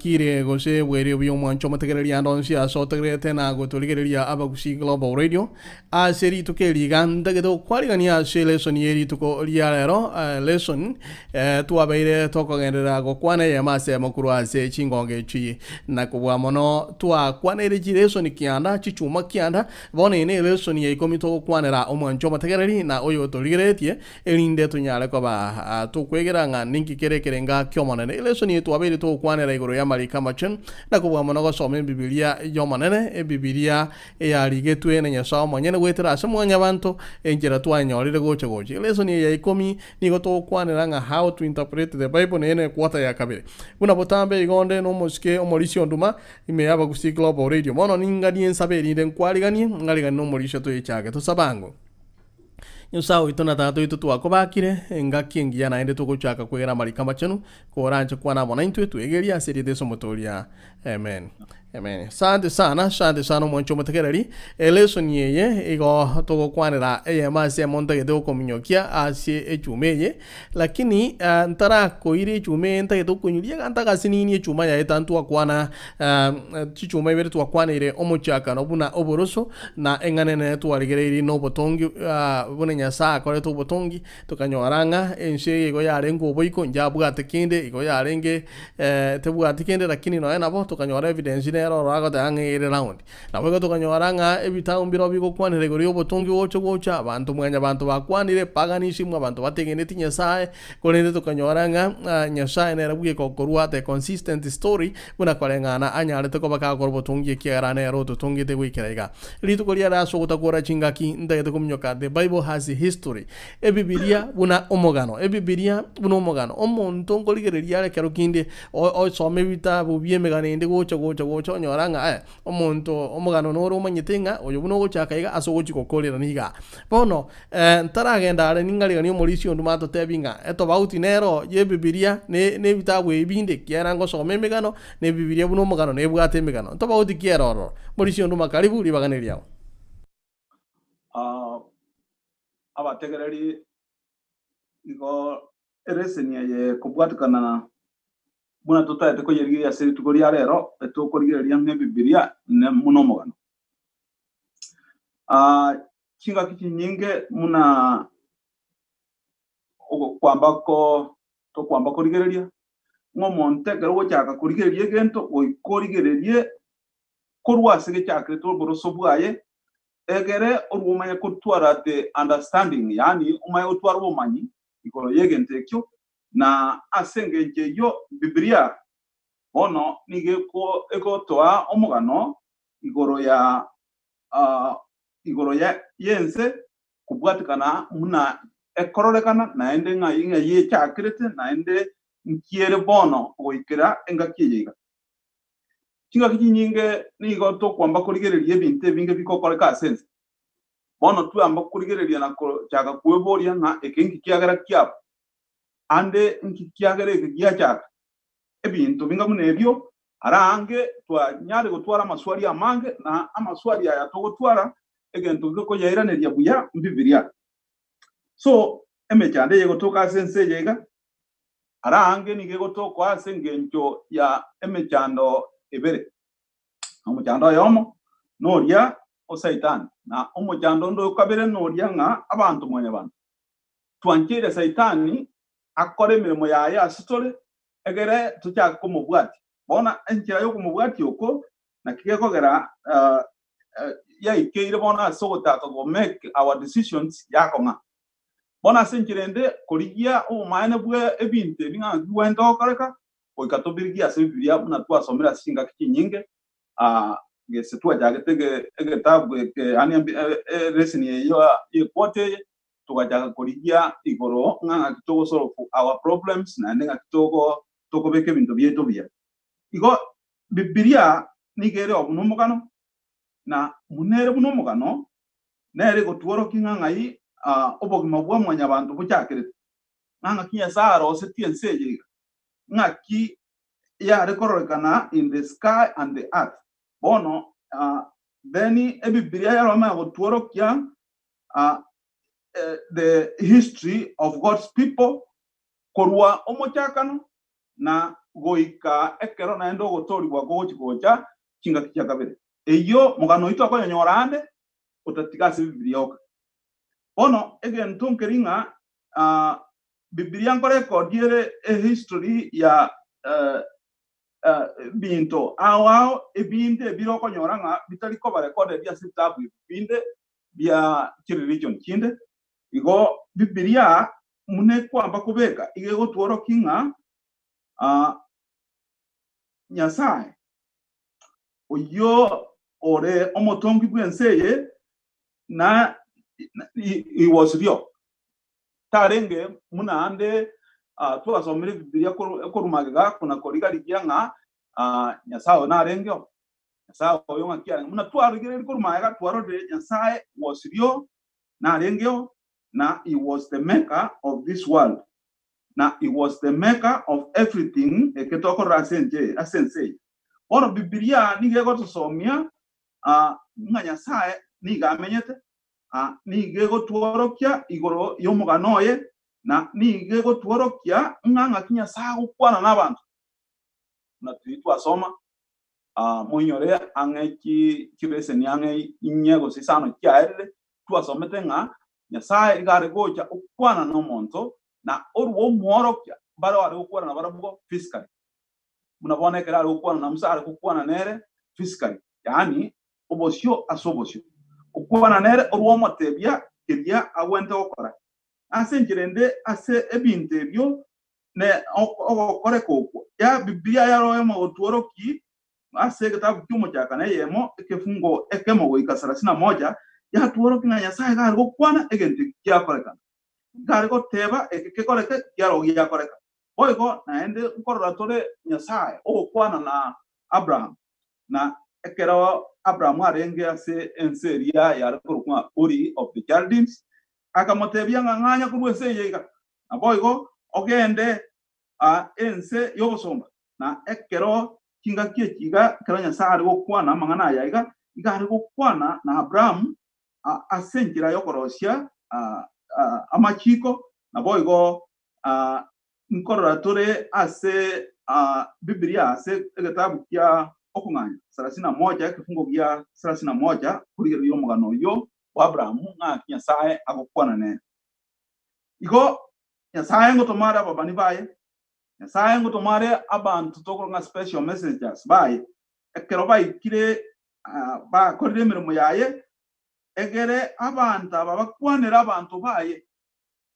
Bwakire gose bwerio buya omwancho omotegereria ande onsi ase otegererete na gotorigereria Abagusii Global Radio ase rituko eri iga ntagete gokwarigania ase lesson ye rituko ria rero eh, lesson eh, twabeire tokogenderera gokwana eyemo ase eyemo korwa ase chingongo echi na kobua mono twakwaneire chilesson kianda chichuma kianda bono eye ne elesson ya ikomi togokwanera omwancho omotegereri na oyo otorigereretie erinde tonyare koba tokwegera ng'a ninki kere ekerenga ki'Omonene. Elesoni eye twabeire togokwanera igoro y'amariko amachenu, na kobua mono gosoma Ebibilia y'Omonene, Ebibilia eyarigetwe na Nyasae omonyene goetera ase mwanyabanto, enchera twayenyorire gocha gocha. Elesoni eye ya ikomi nigo togokwanera ng'a How to Interpret the Bible neye nekwota ya kabere. Buna botambe igo onde nomosike omorisia onduma ime y'Abagusii Global Radio. Bono ninganie nsabe erinde nkwariganie, ng'ariganie nomorisia toyechake. Tosabe ango. Nyasae oito na Tata oito twakobakire engaki engiya naende togochaka kwegera amariko amachenu, koranche kwana amo naintwe twegerie ase erieta Yeso Omotoria. Amen. Amen. Asante sana, asante sana omwanchi omotegereri. Elesoni eye igo togokwanera eyemo ase eyemo ntagete gokominyokia ase echuma eye, lakini ah, ntarakoira echuma eye ntagete gokonyuria egento agasinini echuma yaye tantwakwana ah, chichuma ibere twakwaneire omochakano buna oboroso, Na eng'ana enene twarigereirie nobotongi buna Nyasae akorete obotongi, tokanyora ng'a ense eye igo yarenge oboiko, njabwate kende, igo yarenge tebwati kende, lakini nonya nabo tokanyora evidence nere ororo agoteba ng'a ere round. Nabo igo tokanyora ng'a ebitabu mbirobio bigokwanera igoro ya obotongi gocha gocha, abanto mwanyabanto bakwanire, paganism, abanto bategeneti Nyasae, korende tokanyora ng'a Nyasae nere bweka okorua the consistent story, Buna koreng'ana anyarete koba gakora obotongi ekiagera nere ototongete goikera iga. Rituko riare ase ogotakora chingaki ntagete kominyoka The Bible Has History Ebibilia buna omogano Ebibilia buna omogano Omonto nkorigereria are ekero kinde osome ebitabu bi'emegano ende gocha gocha gocha onyora ng'a eh omonto omogano nore omanyete ng'a oyo buna ogochaka iga ase ogochia gokorerana igaa. Bono Ntaragenda are ningariganie omorisia onde matotebi ng'a etobauti nero y'Ebibilia ne nebitabu ebi binde, ekiagera ngosoma emegano, na Ebibilia buna omogano nebwate emegano. Ntobauti ki ere ororo? Morisia onde karibu, ribaga neriao. Ah, abategereri igo ereseni eye kobwatikana buna totaete koyerigereria ase rituko ria rero, etokorigereria ng'a Ebibilia ne buna omogano. Ah, Chingaki chinyinge buna ogokwamba ko tokwamba korigereria, ng'a omonto ekero ogochaka korigereria egento goika origererie korwa ase gechakerete oboroso bwaye, egere orwe omanye kotwara the understanding yaani omanye gotwara obomanyi igoro y'egento ekio, na ase engencho eyio Bibilia bono nigo eko egotoa omogano igoro ya igoro y'ense kobwatekana buna ekororekana, naende ng'ai ng'ai echakerete, naende nki ere bono goikera engaki eye iga. Chingaki chinyinge nigo tokwamba korigereria ebinto ebinge bigokoreka ase ense. Bono twamba korigereria na kochaka kweboria ng'a eke nki kiagera kiaba, ande nki kiagera eke giachaka. Ebinto binga buna ebio, ara aange twanyare gotwara amaswali amange, na amaswali aya togotwara egento gekoyairaneria buya mbibilia. So emechando eye egotoka ase ense eye iga, ara aange nigo egotoka ase engencho ya emechando ebere. Omochando oyomo noria o Saitani, na omochando onde o kabere noria ng'a abanto mwanyabanto twancheire Saitani akore emeremo yaye ase tore, egere tochake komobwatia. Bono enchera y'okomobwatia oko naki gekogera yaikeire bono ase ogotaka go make our decisions yakong'a. Bono ase enchera ende korigia obomaene bwe ebinto ebi ng'a bigwenerete gokoreka, goika tobirigie ase Bibilia buna twasomire ase chingaki chinyinge, gese twachagete egetabu eke yaani eleseni eye y'equota eye, togachaka korigia igoro ng'a ng'aki togo solve our problems naende ng'aki togo tokobeka ebinto biaito buya. Igo Bibilia nigo ere oo buna omogano, na buna ere buna omogano, nere egotworokia ng'a ng'ai obogima bwa mwanyabanto bochakerete, ng'a ng'aki Nyasae arosetie ense eye iga, ng'aki yare kororekana in the sky and the earth. Bono then Ebibilia yaromanya gotworokia the history of God's people korwa omochakano na goika ekero naende ogotoorigwa gogochia gocha chingaki chia kabere. Eyio mogano oito akonyonyora ande otatiga ase Bibilia oka. Bono egento nkeri ng'a Bibilia nkorekodi ere ehistory ya ebinto ao ao ebinde ebire okonyora ng'a bitari koba recorded ase ebitabu ebi binde bia chireligion chinde. Igo Bibilia buna ekwamba kobeka iga egotworokia ng'a Nyasae oyio ore omotongi bw'ense eye na he was real. Tarenge buna ande twasomire Bibilia korwa magega kona koriga-rigia ng'a Nyasae oyo narengeo, Nyasae oyo ng'aki arenge. Buna twarigereiri korwa magega twarorire Nyasae was real, narengeo, na he was the maker of this world, na he was the maker of everything eke tokorora ase enche ase ense eye. Bono Bibilia nigo egotosomia ng'a Nyasae nigo amenyete, nigo egotworokia igoro y'omogano oye, na nigo egotworokia ng'a ng'aki Nyasae agokwana n'abanto. Buna tiri twasoma, moinyore ang'e chileseni ang'e inye gose isano chiaerire, twasomete ng'a Nyasae iga are gocha okwana nomonto, na orwa omworokia mbare are gokwana nabarabwo physically. Buna bono ekero are gokwana na Musa are gokwana nere physically, yaani obosio ase obosio. Okwana nere orwa omotebia keria agwenerete gokora. Ase enchera ende ase ebinto ebio ne ogokoreka okwo, ya Biblia yaroema gotworoki ase egetabu ki'Omochakano eyemo ekefungo ekemo goika sarasini na moja, yatworokia ng'a Nyasae iga are gokwana egento eki kiakorekana, iga are goteba eke kekoreke kiaroo giakoreka. Boigo naende nkorora tore Nyasae ogokwana na Abraham, na ekero Abraham arenge ase ense eria yare korokwa ng'a Uri of the Chaldeans, akamotebia ng'a ng'anya korwa ense eye iga, naboigo ogende ense y'obosomba. Na ekero chingaki echi iga, ekero Nyasae are gokwana amang'ana aya iga, iga are gokwana na Abrahamu ase enchera y'okorosia amachiko, naboigo nkorora tore ase Bibilia ase egetabu kia Okong'anya sarasini na moja ekefungo gia sarasini na moja korigereria omogano oyio bwa Abrahamu ng'aki Nyasae agokwana nere. Igo Nyasae ngotoma are ababani baye, Nyasae ngotoma are abanto tokorwa ng'a special messengers baye, ekero baikire bakorire emeremo yaye, egere abanto aba bakwanere abanto baye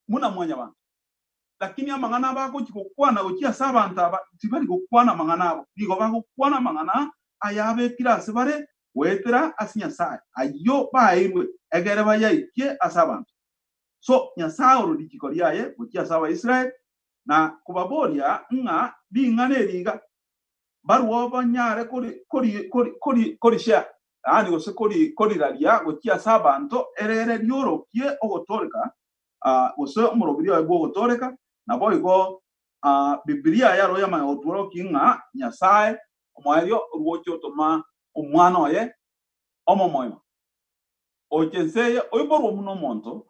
buna mwanyabanto. Lakini amang'ana abagochia gokwana gochia ase abanto aba tibari gokwana amang'ana abo, nigo bagokwana amang'ana ayabekire ase bare goetera ase Nyasae, ayio baeirwe egere bayaikie ase abanto. So Nyasae oro richiko riaye gochia ase Abaisraeli, na kobaboria ng'a ring'ana eri iga barwo banyare korishare, yaani gose koriraria gochia ase abanto, erere riorokie ogotooreka, gose omorobiri oye bw'ogotooreka. Naboigo Bibilia yaroo yamanya gotworokia ng'a Nyasae omoerio orwoche otoma Omwana oye omomoima ocha ense eye, oiborwe buna omonto,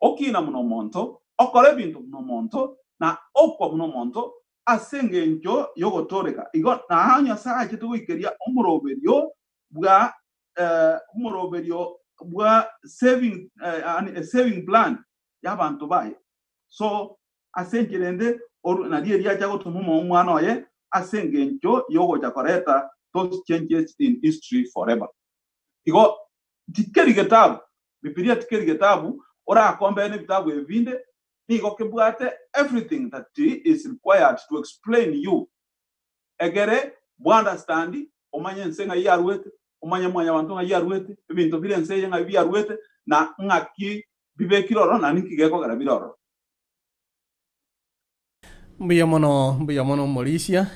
okina buna omonto, okora ebinto buna omonto, na okwa buna omonto, ase engencho y'ogotooreka. Igo nao Nyasae achete goikeria omoroberio bwa omoroberio bwa saving, yaani a saving plan y'abanto baye. So ase enchera ende nario erio acha gotoma Omwana oye ase engencho y'ogocha koreta those changes in history forever. Igo tikeri getabu, Bibilia tikeri getabu orakombere nebitabu ebi binde, nigo kebwate everything that is required to explain you egere bwa understand omanye ense ng'ai yaruete, omanye mwanyabanto ng'ai yaruete, ebinto bire ense eye ng'ai biaruete, na ng'aki bibekire ororo na ninki gekogera bire ororo. Mbuya mono, mbuya mono omorisia.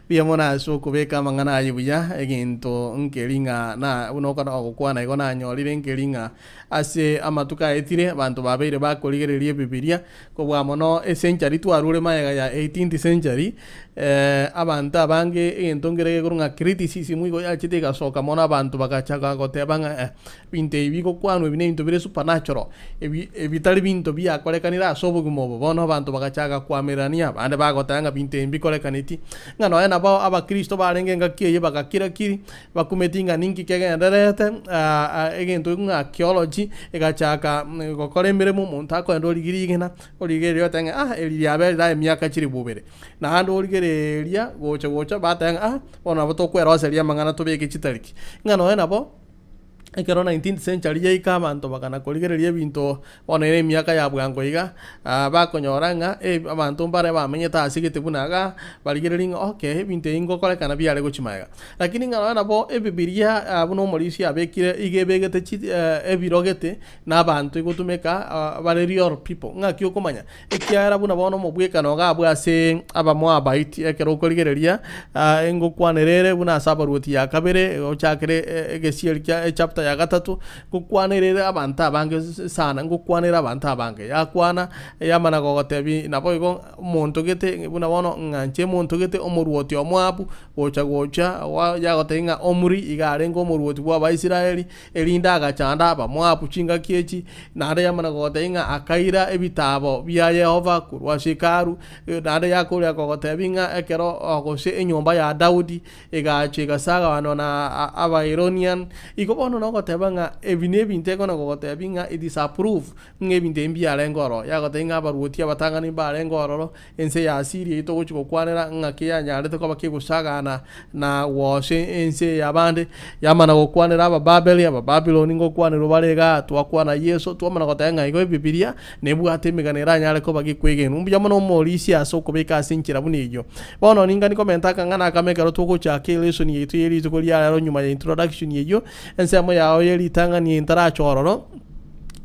Mbuya mono ase okobeka amang'ana aye buya, egento nkeri ng'a na buna okana ogokwana igo nanyorire nkeri ng'a ase amatuko aetire abanto babeire bakorigereria ebibiria, kobua mono ecentury twarure magega ya eighteenth century, abanto abange egento nkere gekorwa ng'a criticism igo yachete egasoka mono abanto bagachaka goteba ng'a eh, Ebinto ebi bigokwanwa ebi nebinto bire supernatural, ebi ebitari binto biakorekanire ase obogima obo. Bono abanto bagachaka koamererania, abande bagoteba ng'a binto ebi mbikorekaneti, ng'a nonya nabo abakristo barenge engaki eyio bagakira-kiri, bakumeti ng'a ninki kegendererete egento ng'a archaeology egachaka gokora emeremo, omonto akoenda origia rigena, origereria oteba ng'a ah eri riaberire aye emiaka chilifu ibere. Naende origereria gocha gocha bateba ng'a ah bono nabo tokweroseria amang'ana tobeke chitariki. Ng'a nonya nabo. Ekero nineteenth century yaika abanto bakana korigereria ebinto bono ere emiaka ya bwango iga, bakonyora ng'a abanto mbare bamenyete ase gete buna igaa, barigereria ng'a okay ebinto ebi ngokorekana biare gochia magega. Lakini ng'a nonya nabo ebibiria buna omorisia abekire iga ebegete chi ebiro gete na abanto egotumeka bare real people. Ng'aki okomanya? Ekiagera buna bono omobwekano iga abwo ase Abamoabaiti, ekero okorigereria ngokwanera ere buna ase Abaruoti ya kabere, ochakere egesieri kia echapter ya gatato, ngokwanera ere abanto abange sana, ngokwanera abanto abange. Yakwana, yamana gogotebia naboigo omonto gete buna bono ng'a inche omonto gete omoruoti o Moabu, gocha gocha yagotebia ng'a Omri iga arenge omoruoti bw'Abaisraeli, Erinde agachanda Abamoabu chingaki echi, naende yamana gogotebia ng'a akaira ebitaabo bia Yehova korwa ase Hekalu, naende yakoria kogotebia ng'a ekero gose enyomba ya Daudi egacha egasagaanwa na Abaeronian. Igo bono nogoteba ng'a ebi nebinto ekona kogotebia ng'a it is a proof ng'a ebinto ebi mbiarenge ororo. Yagotebia ng'a abaruoti abatang'ani mbarenge ororo, ense ya Asiria eyio togochia gokwanera ng'aki yanyarete koba kegosagana na gose ense eye abande, yamana gokwanera Abababeli, Abababiloni ngokwanerwa bare igaa, twakwana Yeso, twamana goteba ng'a igo Ebibilia nebwate emegano eranyare koba gekwegenwa. Mbuya mono omorisia ase okobeka ase enchera buna eyio. Bono ningani komenta akang'ana akamo ekero togochaka elesson yaito ye rituko ria rero nyuma ya introduction eyio, ensemo yao ye ritang'ani entarache ororo,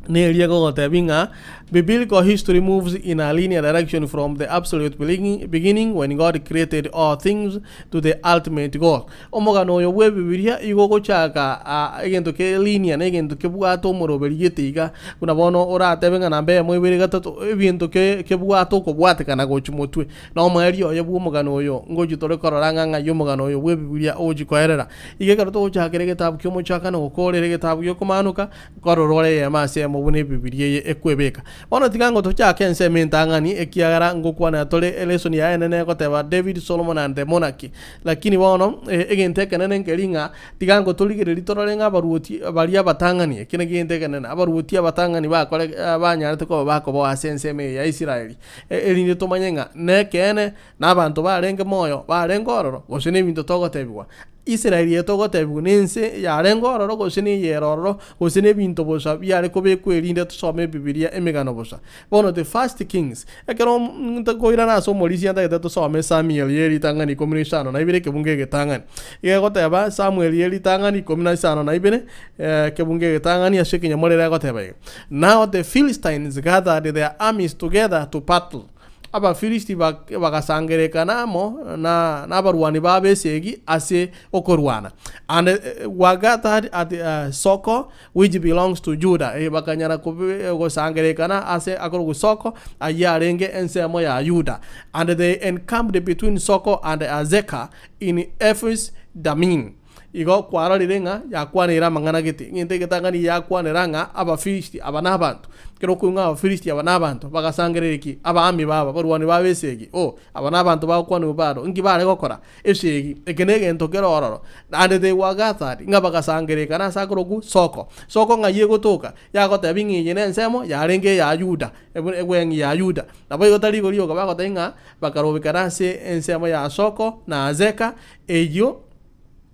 neria egogotebia ng'a Biblical history moves in a linear direction from the absolute beginning when God created all things to the ultimate goal. Omogano oyo bw'Ebibilia igo ogochaka egento ke linear na egento kebwate omoroberi gete iga buna bono oratebe ng'a namba eyemo ibere gatato ebinto ke kebwate okobwatekana gochia motwe. Na omoerio oye bw'omogano oyo ngochia tore korora ng'a ng'ai omogano oyo bw'Ebibilia ogochia koerera. Iga ekero togochakera egetabu ki'omochakano gokoorera egetabu gi'okomaanoka Nkorora ore eyemo ase eyemo buna Ebibilia eye ekwebeka. Bono tiga ngo tochake ensemo entang'ani, ekiagera ngokwanera tore elesoni yaye enene egoteba David, Solomon and the Monarchy. Lakini bono egento ekenene nkeri ng'a tiga ngo torigererie torore ng'a abaruoti baria abatang'ani, eki nakio egento ekenene, abaruoti abatang'ani bakore banyarete koba bakoboa ase ensemo eye ya Israeli, erinde tomanye ng'a nekeene na abanto barenge moyo barenge ororo, gose nebinto togotebigwa. Israeli eye togotebigwa nense yarenge ororo gose neyere ororo, gose nebinto bosa biare kobekwa erinde tosome Ebibilia emegano bosa. Bono the first kings, ekero nkoirana ase omorisia ntagete tosome Samuel ye ritang'ani ikomi na isano na ibere ekebungo egetang'ani. Iga egoteba Samuel ye ritang'ani ikomi na isano na ibere ekebungo egetang'ani ase ekenyamorero egoteba iga, Now the Philistines gathered their armies together to battle. Abafilisti bagasangererekana amo nabarwani babo esegi ase okorwana. And were gathered at Soko, which belongs to Judah. Bakanyara gosangererekana ase akorokwa Soko, ayio arenge ensemo ya Yuda. And they encamped between Soko and Azekah in Ephes-dammim. Igo kwarorire ng'a yakwaneire amang'ana gete, egento egetang'ani yakwanera ng'a Abafilisti aba nabanto. Ekero okoigwa ng'a Abafilisti aba nabanto, bagasangereria ki? Abaami babo, abarwani babo esegi. Oh, aba nabanto bagokwanigwa bado, inki bare gokora? Esegi. Eke negento kere ororo. And they were gathered, ng'a bagasangererekana ase akorokwa Soko. Soko ng'ai egotoka? Yagotebia ng'a eye nensemo yarenge eya Yuda, egweng'i ya Yuda. Naboigo tari igoro rioka bagotebia ng'a bakarobekana ase ensemo ya Soko na Azeka, eyio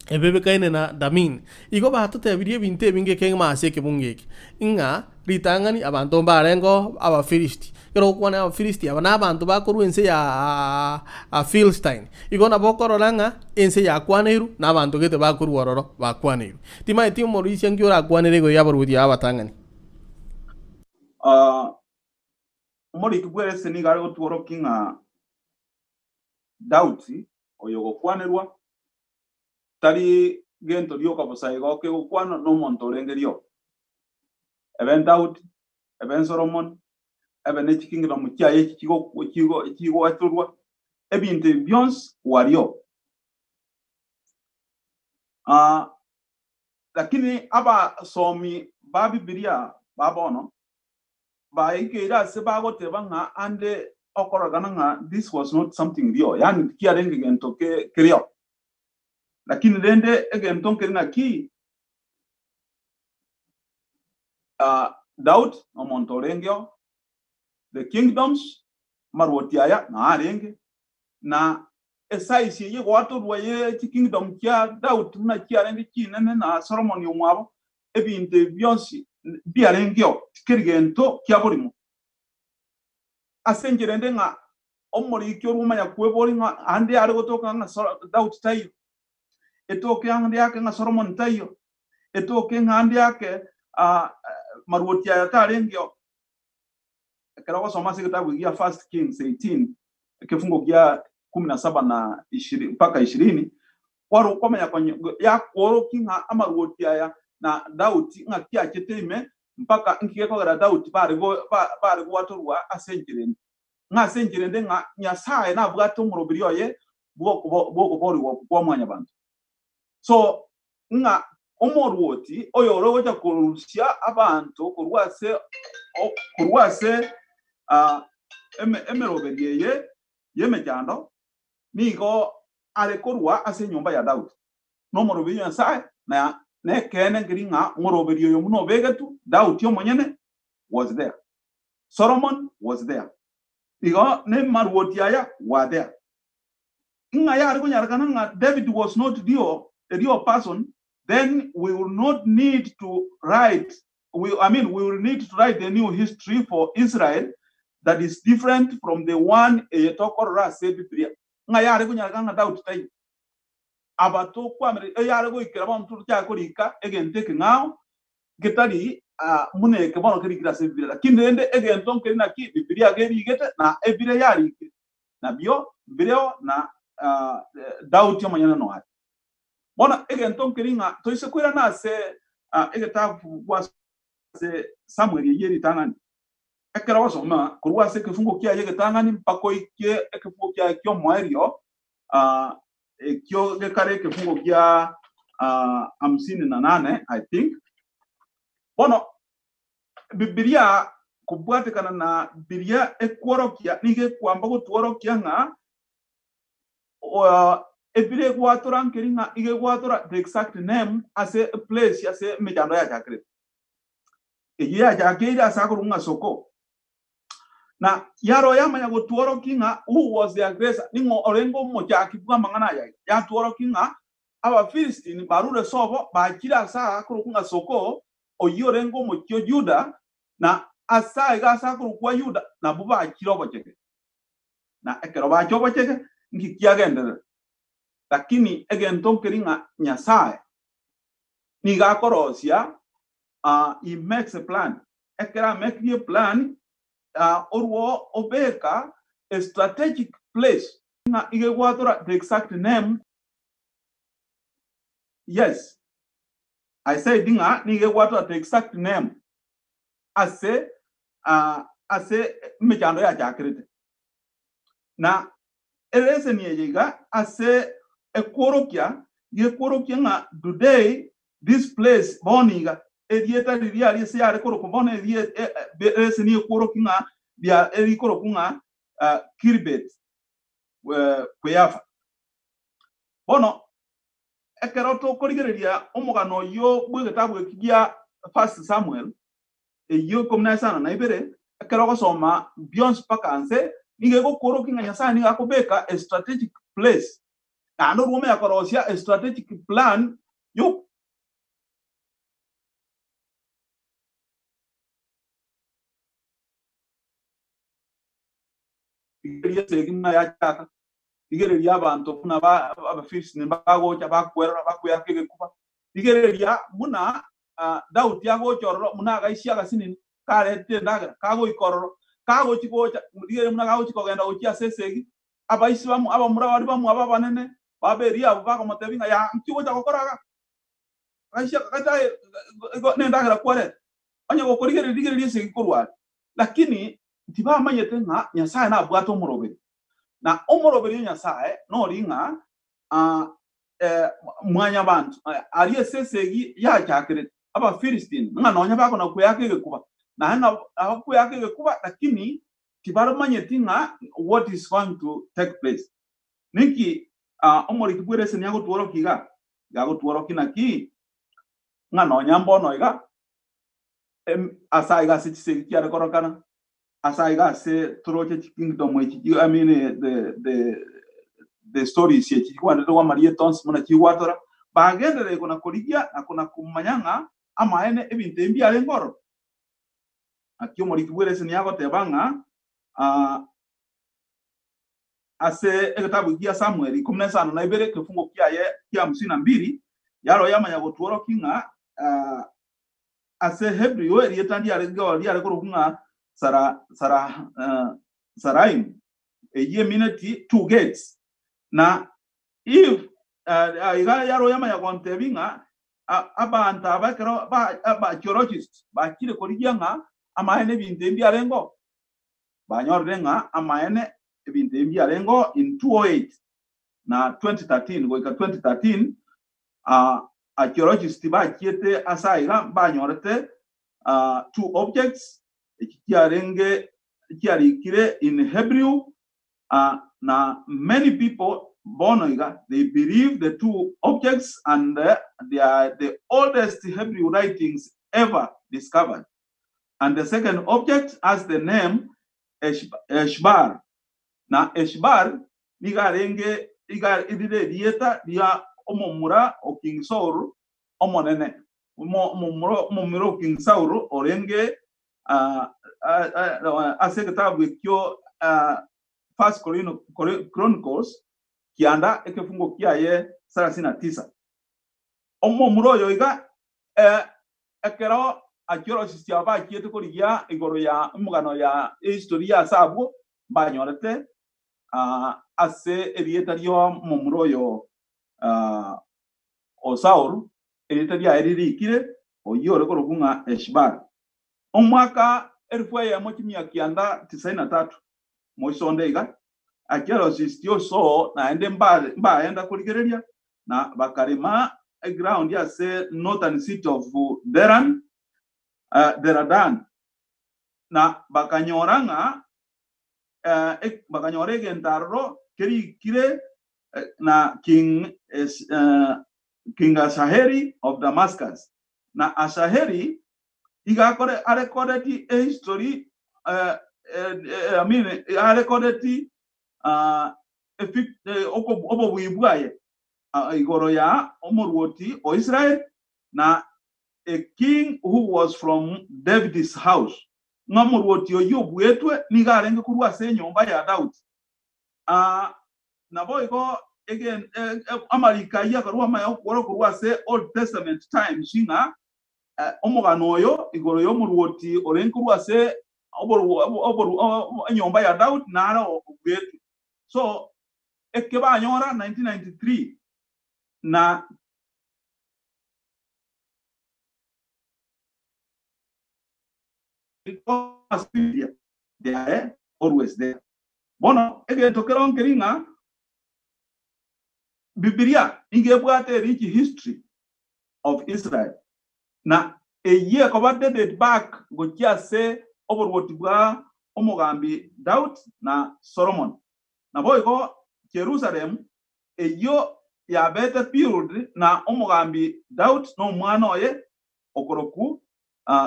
ebebekaine na Damini. Igo batotebirie ebinto ebinge kegima ase ekebungo eke, ng'a ritang'ani abanto mbarengeo Abafilisti. Ekero ogokwana Abafilisti aba nabanto bakorwa ense ya Philistine. Igo nabo okorora ng'a ense yakwaneirwe na abanto gete bakorwa ororo bakwaneirwe. Timaeti omorisia nki orakwanere igoro y'abaruoti aba abatang'ani. Omoriki bw'ense nigo are gotworokia ng'a. Daudi oyo ogokwanerwa tari gento rioka bosa igo kegokwanwa nomonto orenge rioka. Ebe Daudi, ebe Solomon, ebe ne chikingdom chiaye echi chigoatorwa, ebinto ebi bionsi wario. Lakini abasomi ba Bibilia ba bono baikeire ase bagoteba ng'a ande okororekana ng'a this was not something real, yaani tikiarenge gento kereo. Lakini rende egento nkeri naki, Daudi nomonto orengeo, the kingdoms, amarwoti aya nao arenge, na esaisi eye egoatorwa ye chikingdom chia Daudi buna chiarenge chinene na Solomoni omwabo, ebinto ebi bionsi mbiarengeo, tikeri gento kia borimo. Ase enchera ende ng'a omoriki orwo omanya kweboria ng'a ande are gotoka ng'a Daudi taiyo, etoke ande ake ng'a Solomoni taiyo, etoke ng'a ande ake marwoti aya tarengeo. Ekero ogosoma ase egetabu gia First Kings 18 ekefungo gia kumi na saba na mpaka ishirini, kware okomenya yakworokia ng'a amarwoti aya na Daudi ng'aki achete ime mpaka inki gekogera Daudi bare bare gwatorwa ase enchera ende. Ng'a ase enchera ende ng'a Nyasae nabwate omoroberi oye bw'okoboorigwa kwa mwanyabanto. So ng'a omorwoti oyore ogocha korusia abanto korwa ase korwa ase emeroberi eye y'emechando nigo are korwa ase enyomba ya Daudi. Nomoroberi o Nyasae, na nekeene nkeri ng'a omoroberi oyo buna obegetwe, Daudi omonyene was there, Solomon was there, igo nemarwoti aya were there. Ng'a yare konyarekana ng'a David was not real, a real person, then we will not need to write, we, I mean, we will need to write a new history for Israel that is different from the one eye tokorora ase Ebibilia. Ng'a yare konyarekana ng'a Daudi taiyo. Aba tokwamera, eyare goikera bono tochake korika egento ekeng'ao getari buna eke bono kerikire ase Ebibilia. Lakini rende egento nkeri naki Bibilia gerigete na Ebibilia yarikire. Nabio mbireo na Daudi omonyene noare. Bono egento nkeri ng'a toise koirana ase egetabu gw'ase Samueli eyio eritang'ani, ekero ogosoma korwa ase ekefungo kiaye egetang'ani mpaka oike ekefungo kiaye ki'omoerio, ekio gekare ekefungo kia hamsini na nane I think. Bono Bibilia kobwatekana na biria ekworokia nigo ekwamba gotworokia ng'a ebire egwatora nkeri ng'a iga egwatora the exact name ase place ase emechando yachakerete. Eyio yachakeire ase akorokwa ng'a Soko. Na yaro yamanya gotworokia ng'a who was the aggressor, ning'o orenge omochaki bw'amang'ana aya iga. Yatworokia ng'a Abafilistini barure sobo bachire ase aa akorokwa ng'a Soko, oyio orenge omochie o Yuda, na ase aiga ase akorokwa Yuda nabwo bachire obochege. Na ekero bacha obochege, nki kiagenderera? Lakini egento nkeri ng'a Nyasae nigo akorosia, he makes a plan. Ekero amekirie eplan, orwo obeka a strategic place ng'a iga egwatora the exact name. Yes, I said ng'a nigo egwatora the exact name ase ase emechando yachakerete. Na eleseni eye iga ase ekworokia, gekworokia ng'a today this place bono iga erieta riria aria ase yare korokwa bono erie eleseni ekworokia ng'a ria erikorokwa ng'a Khirbet Qeiyafa. Bono ekero tokorigereria omogano oyio bw'egetabu eki gia First Samuel, eyio ikomi na isano na ibere, ekero ogosoma bionsi mpaka nse, nigo egokworokia ng'a Nyasae nigo akobeka a strategic place, naende orwo omenya korosia a strategic plan yo Rigereria esegi buna yachaka, rigereria abanto buna Abafilisti bagocha bakwerora bakweaka egekuba, rigereria buna Daudi agocha ororo buna agaisia agasinini karete endagera, kagoika ororo, kagochi gocha, rigereria buna kagochi kogenda gochia ase esegi. Abaisi bamo abamura baria bamwabo abanene ba Eliabu bakamotebia ng'a, Yaa, nki ogocha gokora iga? Agaisia gati aye igo nendagera kwareta, onye gokorigereria rigereria esegi korwa are. Lakini tibamanyete ng'a Nyasae nabwate omoroberi, na omoroberi o Nyasae nori ng'a mwanyabanto aria ase esegi yachakerete Abafilistini, ng'a nonya bakona kweaka egekuba, naende nabo bakweaka egekuba, lakini tibaromanyeti ng'a what is going to take place. Ninki omoriki bw'ereseni agotworokia iga? Iga agotworokia naki ng'a nonya mbono iga ase aiga ase chisegi chiare korokana, ase aiga ase toroche chikingdom echi chi I mean the stories echi chikwanete amarieta onsi buna chigwatora, bagenderere kona korigia na kona komanya ng'a amaene ebinto ebi mbiarenge ororo. Naki omoriki bw'ereseni agoteba ng'a ase egetabu gia Samueli ikomi na isano na ibere ekefungo kiaye kia hamsini na mbili, yaroo yamanya gotworokia ng'a ase Hebrew erieta ndiarenge riare korokwa ng'a Sara, Sara, Saraim, eyio emineti two gates. Na if iga yaroo yamanya gontebia ng'a abanto aba ekero ba archaeologists bachire korigia ng'a amaene ebinto ebi mbiarengeo, banyorire ng'a amaene ebinto ebi mbiarengeo in 208 na 2013 goika 2013 archaeologists bachiete ase aiga mbanyorete two objects echi chiarenge chiarikire in Hebrew na many people bono iga they believe the two objects and they are the oldest Hebrew writings ever discovered. And the second object has the name Eshbar. Na Eshbar nigo arenge iga rire erieta ria omomura o King Saul omonene. Omomura omomura o King Saul orenge ase egetabu ekio First Chronicles kianda ekefungo kiaye 39. Omomura oyo iga ekero archaeologists aba bachiete korigia igoro ya emegano ya history ya ase abwo mbanyorete ase erieta ri'omomura oyo o Saul, erieta riaye ririkire, oyio ore korokwa ng'a Eshbal. Omwaka 1993 moisonde iga, archaeologists osoo naende mbaenda korigereria na bakarema eground ase northern city of Deran, Deradan, na bakanyora ng'a bakanyora egento aroro kerikire na King King Asaheli of Damascus. Na Asaheli iga akore arekodeti ehistory I mean arekodeti obobui bwaye igoro ya omorwoti o Israel na a king who was from David's house. Ng'a omorwoti oyio obuetwe nigo arenge korwa ase enyomba ya Daudi. Naboigo amariko ayio akarua amaya okworwa korwa ase Old Testament times ng'a omogano oyo igoro y'omorwoti orenge korwa ase enyomba ya Daudi naro obuetwe. So eke banyora 1993 na they are always there. Bono egento kero nkeri ng'a Bibilia nigo ebwate a rich history of Israel na eyio ekoba dated back gochia ase oborwoti bwa omogambi Daud na Solomon. Naboigo Jerusalem eyio yabete build na omogambi Daud na omwana oye okorokwu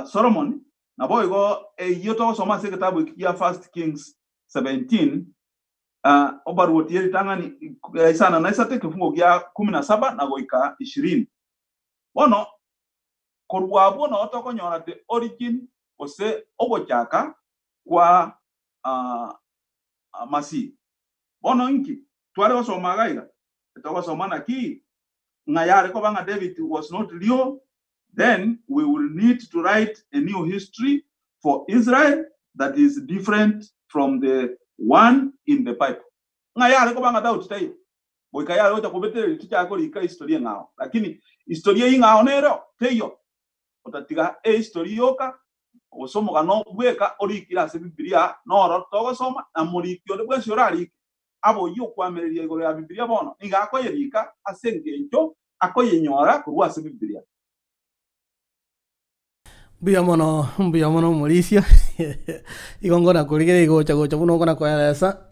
Solomon. Naboigo eyio togosoma ase egetabu eki gia First Kings 17 obarwoti eritang'ani isano na isato ekefungo gia kumi na saba na goika ishirini. Bono korwa abwo noo tokonyora the origin gose ogochaka kwa Masihi. Bono inki tware gosoma iga iga? Togosoma naki ng'a yare koba ng'a David was not real, then we will need to write a new history for Israel that is different from the one in the Bible. Ng'a yare koba ng'a Daudi taiyo, goika yare gocha kobetereria tichaka korika history eng'ao. Lakini history eyio eng'ao nero teiyo, otatiga ehistory yoka gose omogano bweka orikire ase Bibilia noro togosoma, na moriki onde bwensi orarike abe oyio okwamereria igoro ya Bibilia bono nigo akoyerika ase engencho akoyenyora korwa ase Bibilia. Mbuya mono, mbuya mono omorisia, igo nkona korigereria gocha gocha buna okona koeresa,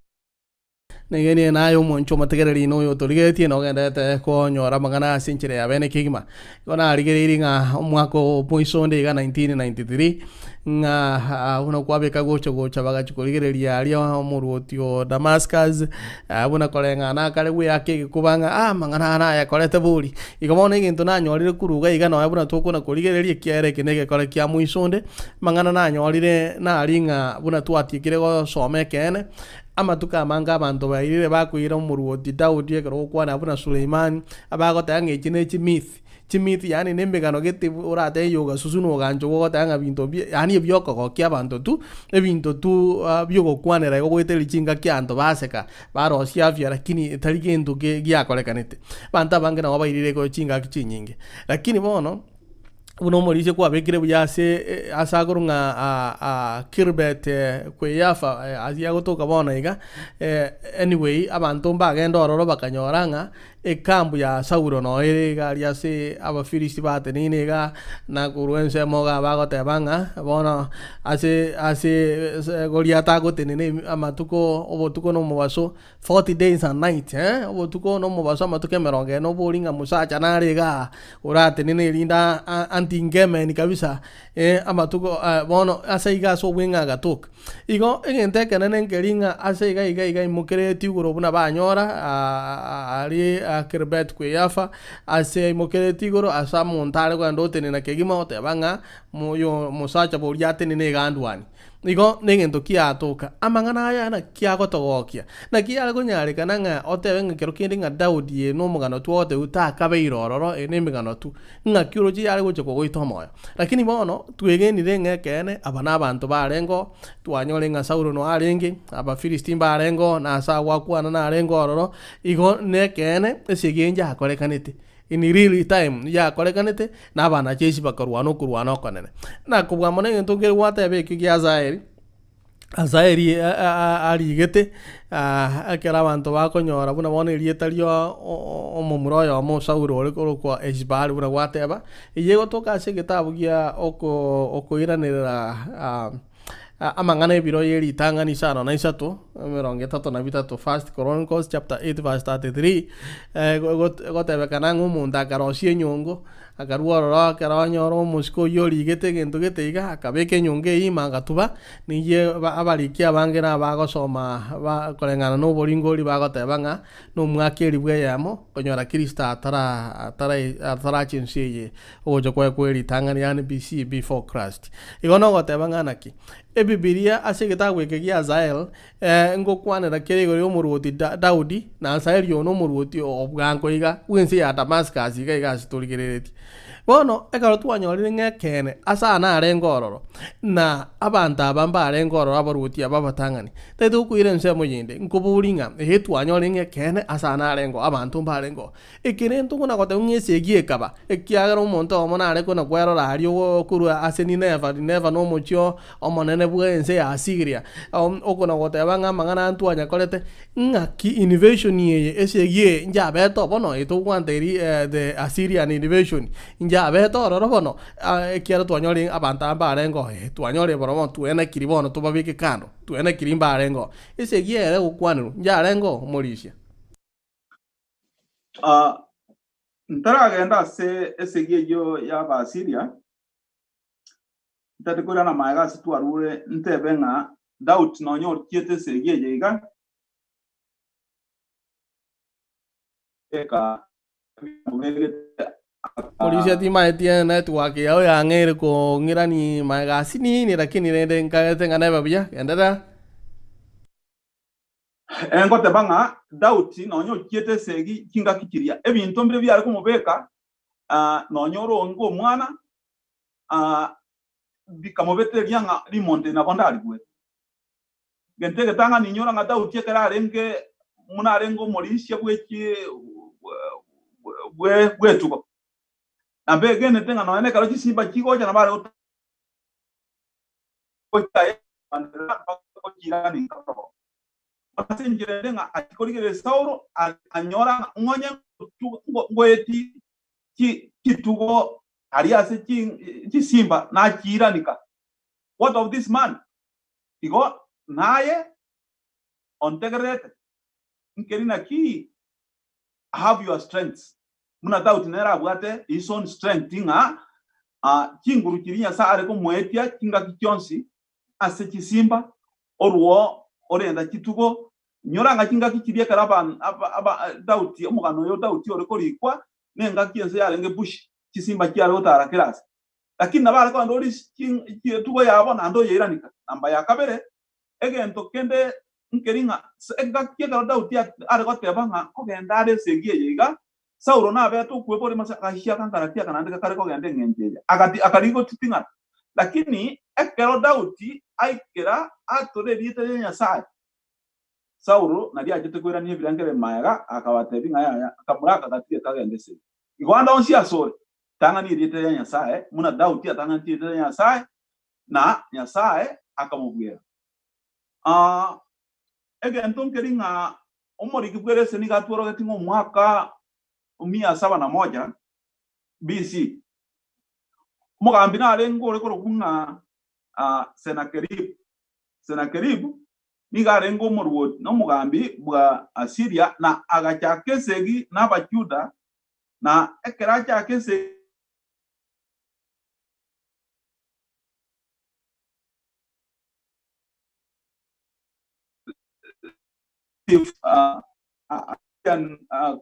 nigo nigo naye omonche omotegereri ine oyo otorigeretie na ogenderete konyora amang'ana ase enchera ya bene kegima. Igo narigereirie ng'a omwaka o moiso onde iga 1993, ng'a buna kwabeka gocha gocha bagachia korigereria aria omorwoti o Damascus, buna koreng'ana akare bweaka egekuba ng'a ah amang'ana aya nayakorete bori. Igo bono egento nanyorire korwa iga iga nonya buna tokona korigereria ekiagera eke negekore kia moiso onde, amang'ana nanyorire nari ng'a buna twatiekire gosoma ekeene, amatuko amange abanto bairire bakoira omorwoti Daudi ekero ogokwana buna Suleimani, abagoteba ng'a echi ne chimyth. Chimyth yaani ne emegano gete oratebe ya ogasusu na oganchogu ogoteba ng'a binto bi yaani ebiokogokia abanto tu, ebinto tu biogokwanera igo goeteria chingaki abanto baseka, barosia afya lakini tari gento ke giakorekanete. Abanto abange nabo bairire igo chingaki chinyinge. Lakini bono, buna omorisia kwabekire buya ase ase akorwa ng'a Khirbet Qeiyafa aria agotoka bono iga, anyway abanto mbagende ororo bakanyora ng'a Ekambu ya Saulo noo ere iga aria ase Abafilisti bateneine iga, na korwa ensemo iga bagoteba ng'a bono ase ase Goliath agotenena ime amatuko obotuko na omobaso, 40 days and night eh, obotuko na omobaso amatuko emerongo ene obori ng'a mosacha nare igaa, oratenene erinde a- antinge emeni kabisa, amatuko bono ase iga ase obweng'e agatoka. Igo egento ekenene nkeri ng'a ase iga iga iga aimokeretie igoro buna banyora aria Khirbet Qeiyafa, ase aimokeretie igoro ase omonto are kogenda otenena kegima oteba ng'a moyo omosacha boria atenene iga andwanie. Igo negento kiatoka, amang'ana aya naki agotogokia? Naki yare konyarekana ng'a otebe ng'a ekero kende ng'a Daudi eye nomogano twagotebigwa takabeire ororo, eye nemegano tu. Ng'aki oroche yare gocha kogoita omoyo. Lakini bono twegenire ng'a ekeene aba nabanto barengeo, twanyore ng'a Saulo noe arenge, Abafilisti mbarengeo, na ase agwakwana narenge ororo, igo nekeene esegi eye njakorekanete in real time yakorekanete, na abanajeshi bakarwana okorwana okonene. Na kobua mono egento nkere gwateba ekio gia Hazaeli, Hazaeli arigete ekero abanto bakonyora buna bono erieta ria omomura oyomo Saulo ore korokwa Eshbaali buna gwateba, eyio egotoka ase egetabu gia oko okoiranerera amang'ana ebiro ye ritang'ani isano na isato, emerongo etato na bitato, First Chronicles chapter 8 verse 33, egotebekana ng'a omonto akarosia enyongo. Akarua ororo ekero anyora omosike oyio origete egento gete iga, akabeka enyongo eyio ime agatuba, niyio abariki abange nabagosoma ba koreng'ana na oboringori bagoteba ng'a nomwaka elifu eyemo konyora Kristo atara atara ataracha ense eye ogocha kwaye kwe ritang'ani yaani BC, before Christ. Igo nogoteba ng'a naki? Ebibilia ase egetabu eke gia Hazael Ngokwanera kere igoro y'omorwoti Daudi, na Hasaeli oyo nomorwoti o bwango iga bw'ense ya Damascus iga iga ase torigereretie. Bono ekero twanyorire ng'a ekeene ase aa narenge ororo, na abanto aba mbarenge ororo abarwoti aba abatang'ani, tari tokoira ensemo yende, nkoboria ng'a ee twanyorire ng'a ekeene ase aa narenge oo, abanto mbarenge oo. Ekerento buna goteba ng'a esegi ekaba, ekiagera omonto oyomo nare kona kwerora aria korwa ase Nineva, Nineva nomochie omonene bw'ense ya Asiria, okona goteba ng'a amang'ana aya ntwanyakorete, ng'aki invasion eye, esegi eye njabete oo bono etogwanta eria the Assyrian invasion, njabete ororo bono, ekiagera twanyorire abanto aba mbarenge oo, eh twanyorire bono bono twenekiri bono tobabeke kando, twenekiri mbarenge oo. Esegi ere egokwanerwa, njarenge oo omorisia. Ah, ntaragenda ase esegi eyio y'Abaasiria, ntari koirana magega ase twarure, ntebe ng'a Daudi nonya orichiete esegi eye iga, eka bamobegete Morisia timaeti network yao yang'eire kong'irani magega asinini lakini rende nkaete ng'a nebe buya, genderera. Ngoteba ng'a Daudi nonya ochiete esegi chingaki chiria, ebinto mbire biare komobeka, nonya oronge omwana, bikamobetereria ng'a rimonto eri nabo ndarigwete. Gento egetang'ani inyora ng'a Daudi ekero arenge Buna arenge omorisia bw'echi bwe bw'etugo. Na mbegenete ng'a nonya nekero chisimba chigocha nabo are Ase enchera ende ng'a achie korigereria Saulo, anyora ng'a ng'onye ngoeti chitugo aria ase chisimba nachiiranika. What of this man? Igo naye ontegererete, nkeri naki have your strengths. Buna Daudi nere abwate his own strength ng'a chinguru chiria Nyasae are komoetia chingaki chionsi ase chisimba, orwo orenda chitugo. Inyora ng'a chingaki chiria ekero Daudi, omogano oyo Daudi ore korikwa, nengaki ense yarenge bush, chisimba chiare gotara kera ase. Lakini nabo are kogenda oria etugo yabo naende oyeiranika. Namba ya kabere, egento kende nkeri ng'a engaki ekero Daudi are goteba ng'a nkogenda are esegi eye iga, Saulo nabete okweboria mase agachia akankarati aka naende gakare kogenda eng'encho eye, agati akarigia gotiting'ana. Lakini ekero Daudi aikera atore erieta ria Nyasae, Saulo nario achete koirania ebirengererio magega, akabatebia ng'a yaya, akamura akagatiga kagende esegi. Igo ande onsi asore, tang'ani erieta ria Nyasae, buna Daudi atang'anetie erieta ria Nyasae, na Nyasae akamobuera. Egento nkeri ng'a omoriki bw'erese nigo atworogetie ng'a omwaka o mia saba na moja BC, omogambi narenge ore korokwa ng'a Senakeribu. Senakeribu nigo arenge omorwoti na omogambi bwa Asiria, na agachaka esegi n'Abajuda, na ekero achaka esegi,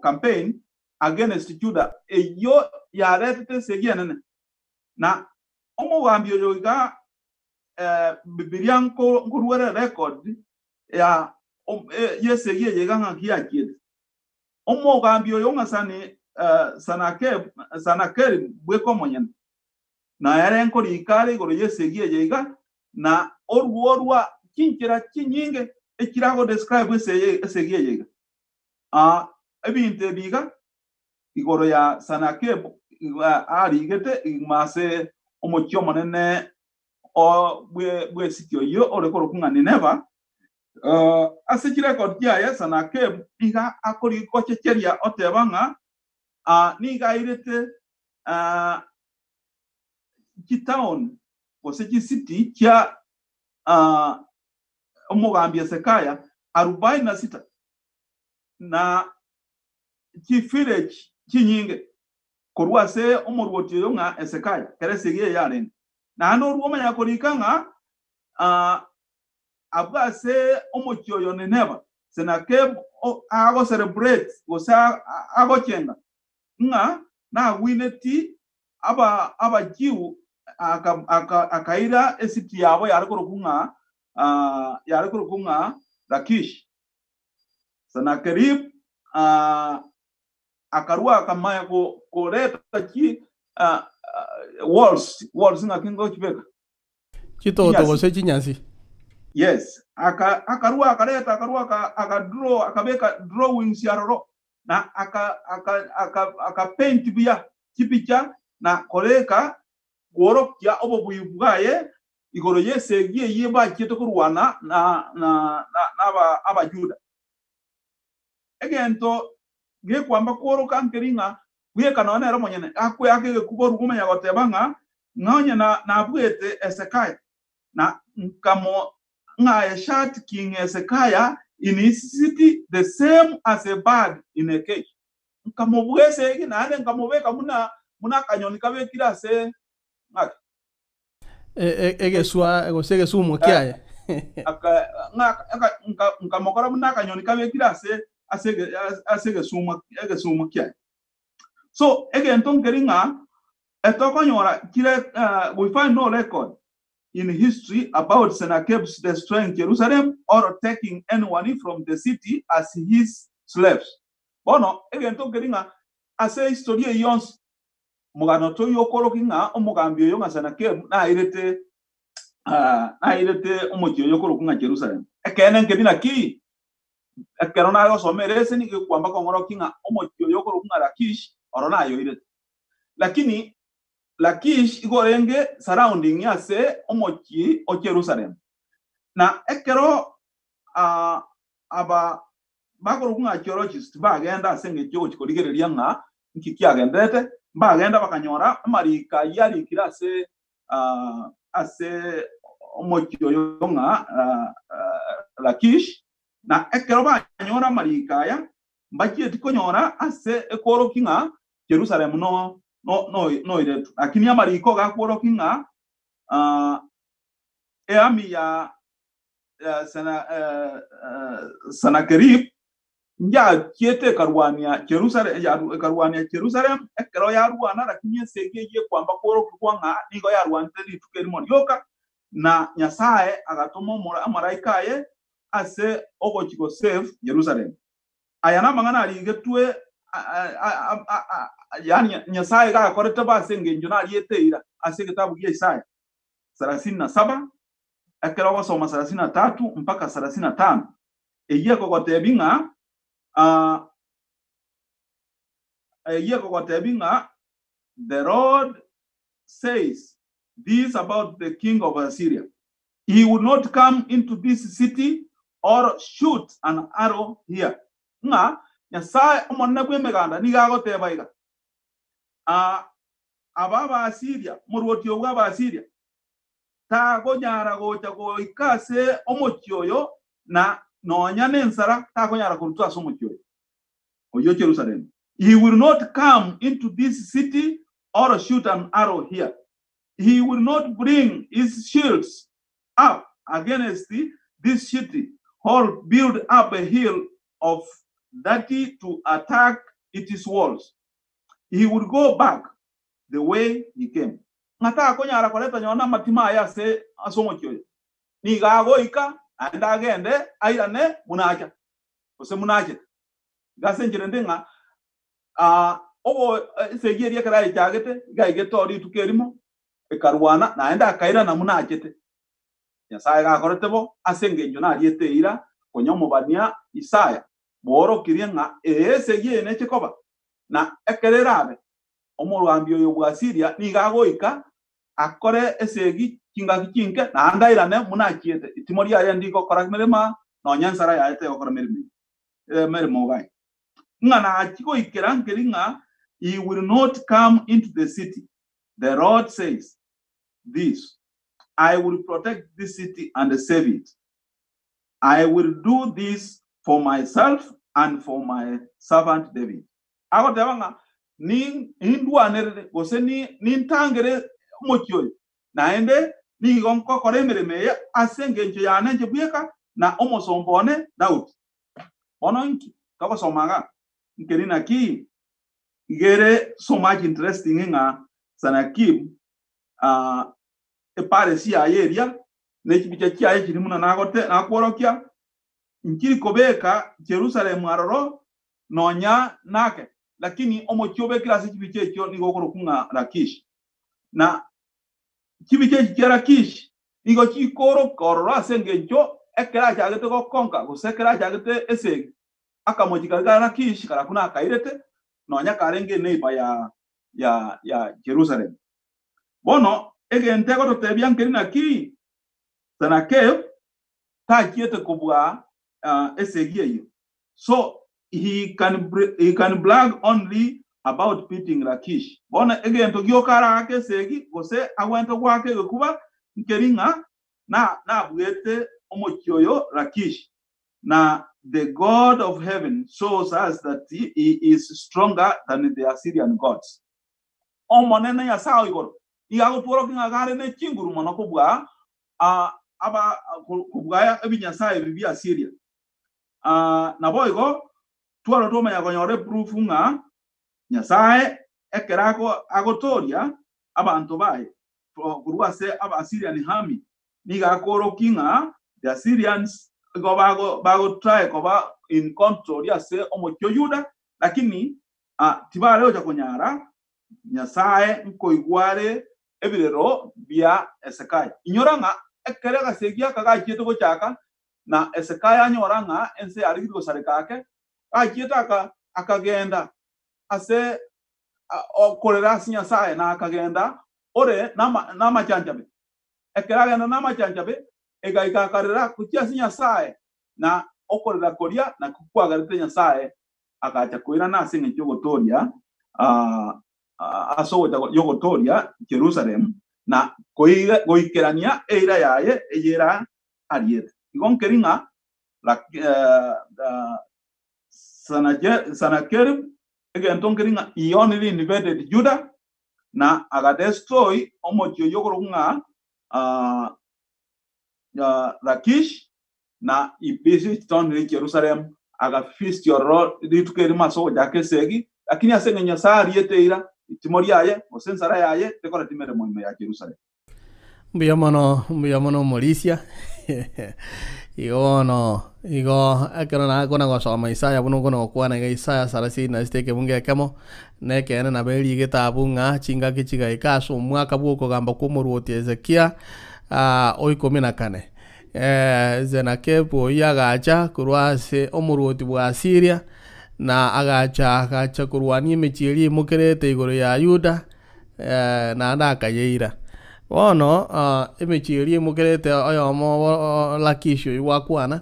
campaign against Judah, eyio yaretete esegi enene. Na omogambi oyo iga Bibilia nkoruere record ya y'esegi eye iga ng'aki yachiete. Omogambi oyo ng'a Sani Sanakerib bweka omonyene, na ere nkorika are igoro y'esegi eye iga, na orworwa chinchera chinyinge echirago describe esegi eye iga. Ebinto ebi iga igoro ya Sanakebu arigete igima ase omochie omonene bw'esiki oyio ore korokwa ng'a Nineva. Ase chirekodi chiaye Sanakebu nigo akorigochecheria oteba ng'a nigo airete chitaoni gose chisiti chia omogambi Hezekia arubaini na sita, na chivillage chinyinge korwa ase omorwoti oyo ng'a Hezekia, ekero esegi eye yarenge. Naende orue omanya korika ng'a abwo ase omochie oyo Nineva, Senakeribu ago celebrate gose agochenga ng'a nagwineti Abajiu akaira esiti yabo yare korokwa ng'a yare korokwa ng'a Lakishi. Senakerib akarua akamanya koreta chi walls, walls ng'aki ngochibeka? Chitoto gose chinyasi. Yes, akarua akareta akarua akadraw akabeka drawings aroro na akapaint buya chipicha na koreka kworokia obobui bwaye igoro y'esegi eyio bachiete korwana n'Abayuda. Egento gekwamba kworoka nkeri ng'a bweka nonya nere omonyene akweaka egekuba orue omanya goteba ng'a ng'a onye nabuete Hezekia na nkamo ng'a a shut King Hezekiah in his city the same as a bird in a cage. Nkamobua esegi naende nkamobeka buna buna akanyoni kabekire ase ng'aki? Egeswa gose egesumo kiaye. Nkamokora buna akanyoni kabekire ase ase ase egesumo egesumo kiaye. So egento nkeri ng'a etokonyora kire we find no record in history about Sennacherib's destroying Jerusalem or taking anyone from the city as his slaves. Bono egento nkeri ng'a ase history eyio yonsi omogano toiyo okorokia ng'a omogambi oyo ng'a Sennacherib nairete nairete omochie oyo okorokwa ng'a Jerusalem. Ekeene nkeri naki? Ekero nare gosoma ereseni, gekwamba kong'orokia ng'a omochie oyo okorokwa ng'a Lakish oro nayoirete. Lakini Lakish igo orenge surrounding ase omochie o Jerusalem. Na ekero aba bakorokwa ng'a archaeologists bagenda ase engencho y'ogochia korigereria ng'a nki kiagenderete, mbagenda bakanyora amariko ayio arikire ase ase omochie oyo ng'a Lakish, na ekero banyora amariko aya, mbachieti konyora ase ekworokia ng'a Jerusalemu no noiretwe. Lakini amariko gakworokia ng'a earmy ya Senakerib njachiete ekarwania Jerusalem, ekarwania Jerusalem ekero yarwana, lakini esegi eyio ekwamba kworokigwa ng'a nigo yarwanete rituko erimo rioka, na Nyasae agatoma amaraika aye ase ogochia gosave Jerusalem. Aya namang'ana arigetwe, yaani Nyasae gakorete bo ase engencho nariete eira ase egetabu gia Isaya 37, ekero ogosoma 33 mpaka 35, eyio ekogotebia ng'a eyio ekogotebia ng'a the Lord says this about the king of Assyria, He will not come into this city or shoot an arrow here. Ng'a Nyasae Omonene bw'Emeganda nigo agoteba iga, Aba Abaasiria, omorwoti oo bw'Abaasiria, tagonyara gocha goika ase omochie oyo, na nonya nensara takonyara korutwa ase omochie oyo, oyio Jerusalemu. He will not come into this city or shoot an arrow here. He will not bring his shields up against this city or build up a hill of dirty to attack its walls. He would go back the way he came. Ng'a takonyara koreta nonya namatimo aye ase ase omochie oyo. Nigo agoika, naende agende airane buna acha, gose buna achete. Iga ase enchera ende ng'a ogo esegi eria ekero ayechagete, iga aigete oo rituko erimo, ekarwana, naende akairana buna achete. Nyasae gakorete bo ase engencho nariete eira konya omobania Isaya, Moorokirie ng'a ee esegi eye neche koba, na ekero erabe, omorwambi oyo bw'Asiria nigo agoika akore esegi chingaki chinke, naende airane buna achiete. Itimo riaye ndigokora meremo, nonya ensara yaye tegokora meremo meremo gai. Ng'a nachie goikera nkeri ng'a he will not come into the city. The Lord says this, I will protect this city and save it. I will do this for myself and for my servant David. Agoteba ng'a nindwanerere gose nintangere omochie oyo, naende nigo nkokora emeremo eye ase engencho yane inche bweka na omosomba one Daudi. Bono inki togosoma iga? Nkeri naki iga ere so much interesting ng'a Sennacherib eparesi yaye eria ne chibicha chiaye chiria buna nagote nakworokia, nchiri kobeka Jerusalemu aroro nonya nake, lakini omochie obekire ase chibicha echio nigo okorokwa ng'a Lakishi. Na chibicha echi chia Lakishi nigo chikoroka ororo ase engencho ekero achagete gokonka, gose ekero achagete esegi, akamochie karia ka Lakishi karakwo nakairete, nonya karenge eneighbor ya ya ya Jerusalemu. Bono egento egototebia nkeri naki, Sennacherib tachiete kobua esegi eyio. So he can, he can brag only about beating Lachish. Bono egento gioka aragake esegi gose agwente goaka egekuba nkeri ng'a na nabuete omochie oyo Lachish. Na the God of heaven shows us that he is stronger than the Assyrian gods. Omonene Nyasae o igoro nigo agotworokia ng'a are ne chinguru mono kobua aba kobua ebinyasae ebi bia Asiria. Naboigo tware twamanya konyora eproof ng'a Nyasae ekero agotooria abanto baye korwa ase aba Assyrian army nigo akoorokia ng'a the Assyrians igo bagotry koba in control ase omochie o Yuda, lakini tibare gocha konyara. Nyasae nkoigwa are ebirero bia Hezekia. Inyora ng'a ekero agasegi aka gachiete gochaka, Na Hezekia anyora ng'a ense yarigire gosareka ake, gachiete aka akagenda ase okorera ase Nyasae, na akagenda ore namachanchabe. Ekero agenda namachanchabe, egaika akarera gochia ase Nyasae, na okorera koria nakwo kwagerete Nyasae agacha koirana ase engencho y'ogotoria ase ogocha y'ogotoria Jerusalemu na goikerania eira yaye eyera ariete. Igo nkeri ng'a Sennacherib egento nkeri ng'a he only invaded Judah na agadestroy omochie oyio okorokwa ng'a Lakish na he besieged only Jerusalem agafeast ororo rituko erimo ase ogochaka esegi, lakini ase eng'encho Nyasae ariete eira ritimo riaye gose ensara yaye tekoreti meremo ime ya Jerusalem. Mbuya mono, mbuya mono omorisia. Igo bono, igo ekero nakona gosoma Isaya buna okona gokwana iga Isaya sarasini na sita ekebungo ekemo, na ekeene nabo erigete abwo ng'a chingaki chigaika ase omwaka bw'okogamba kw'omorwoti Hezekia o ikomi na kane. Senakebu oyio agacha korwa ase omorwoti bw'Asiria, na agacha agacha korwania emechie eria eimokerete igoro ya Yuda, naende akayeira. Bono emechie eria eimokerete oyomo obo Lakishi oyio gwakwana,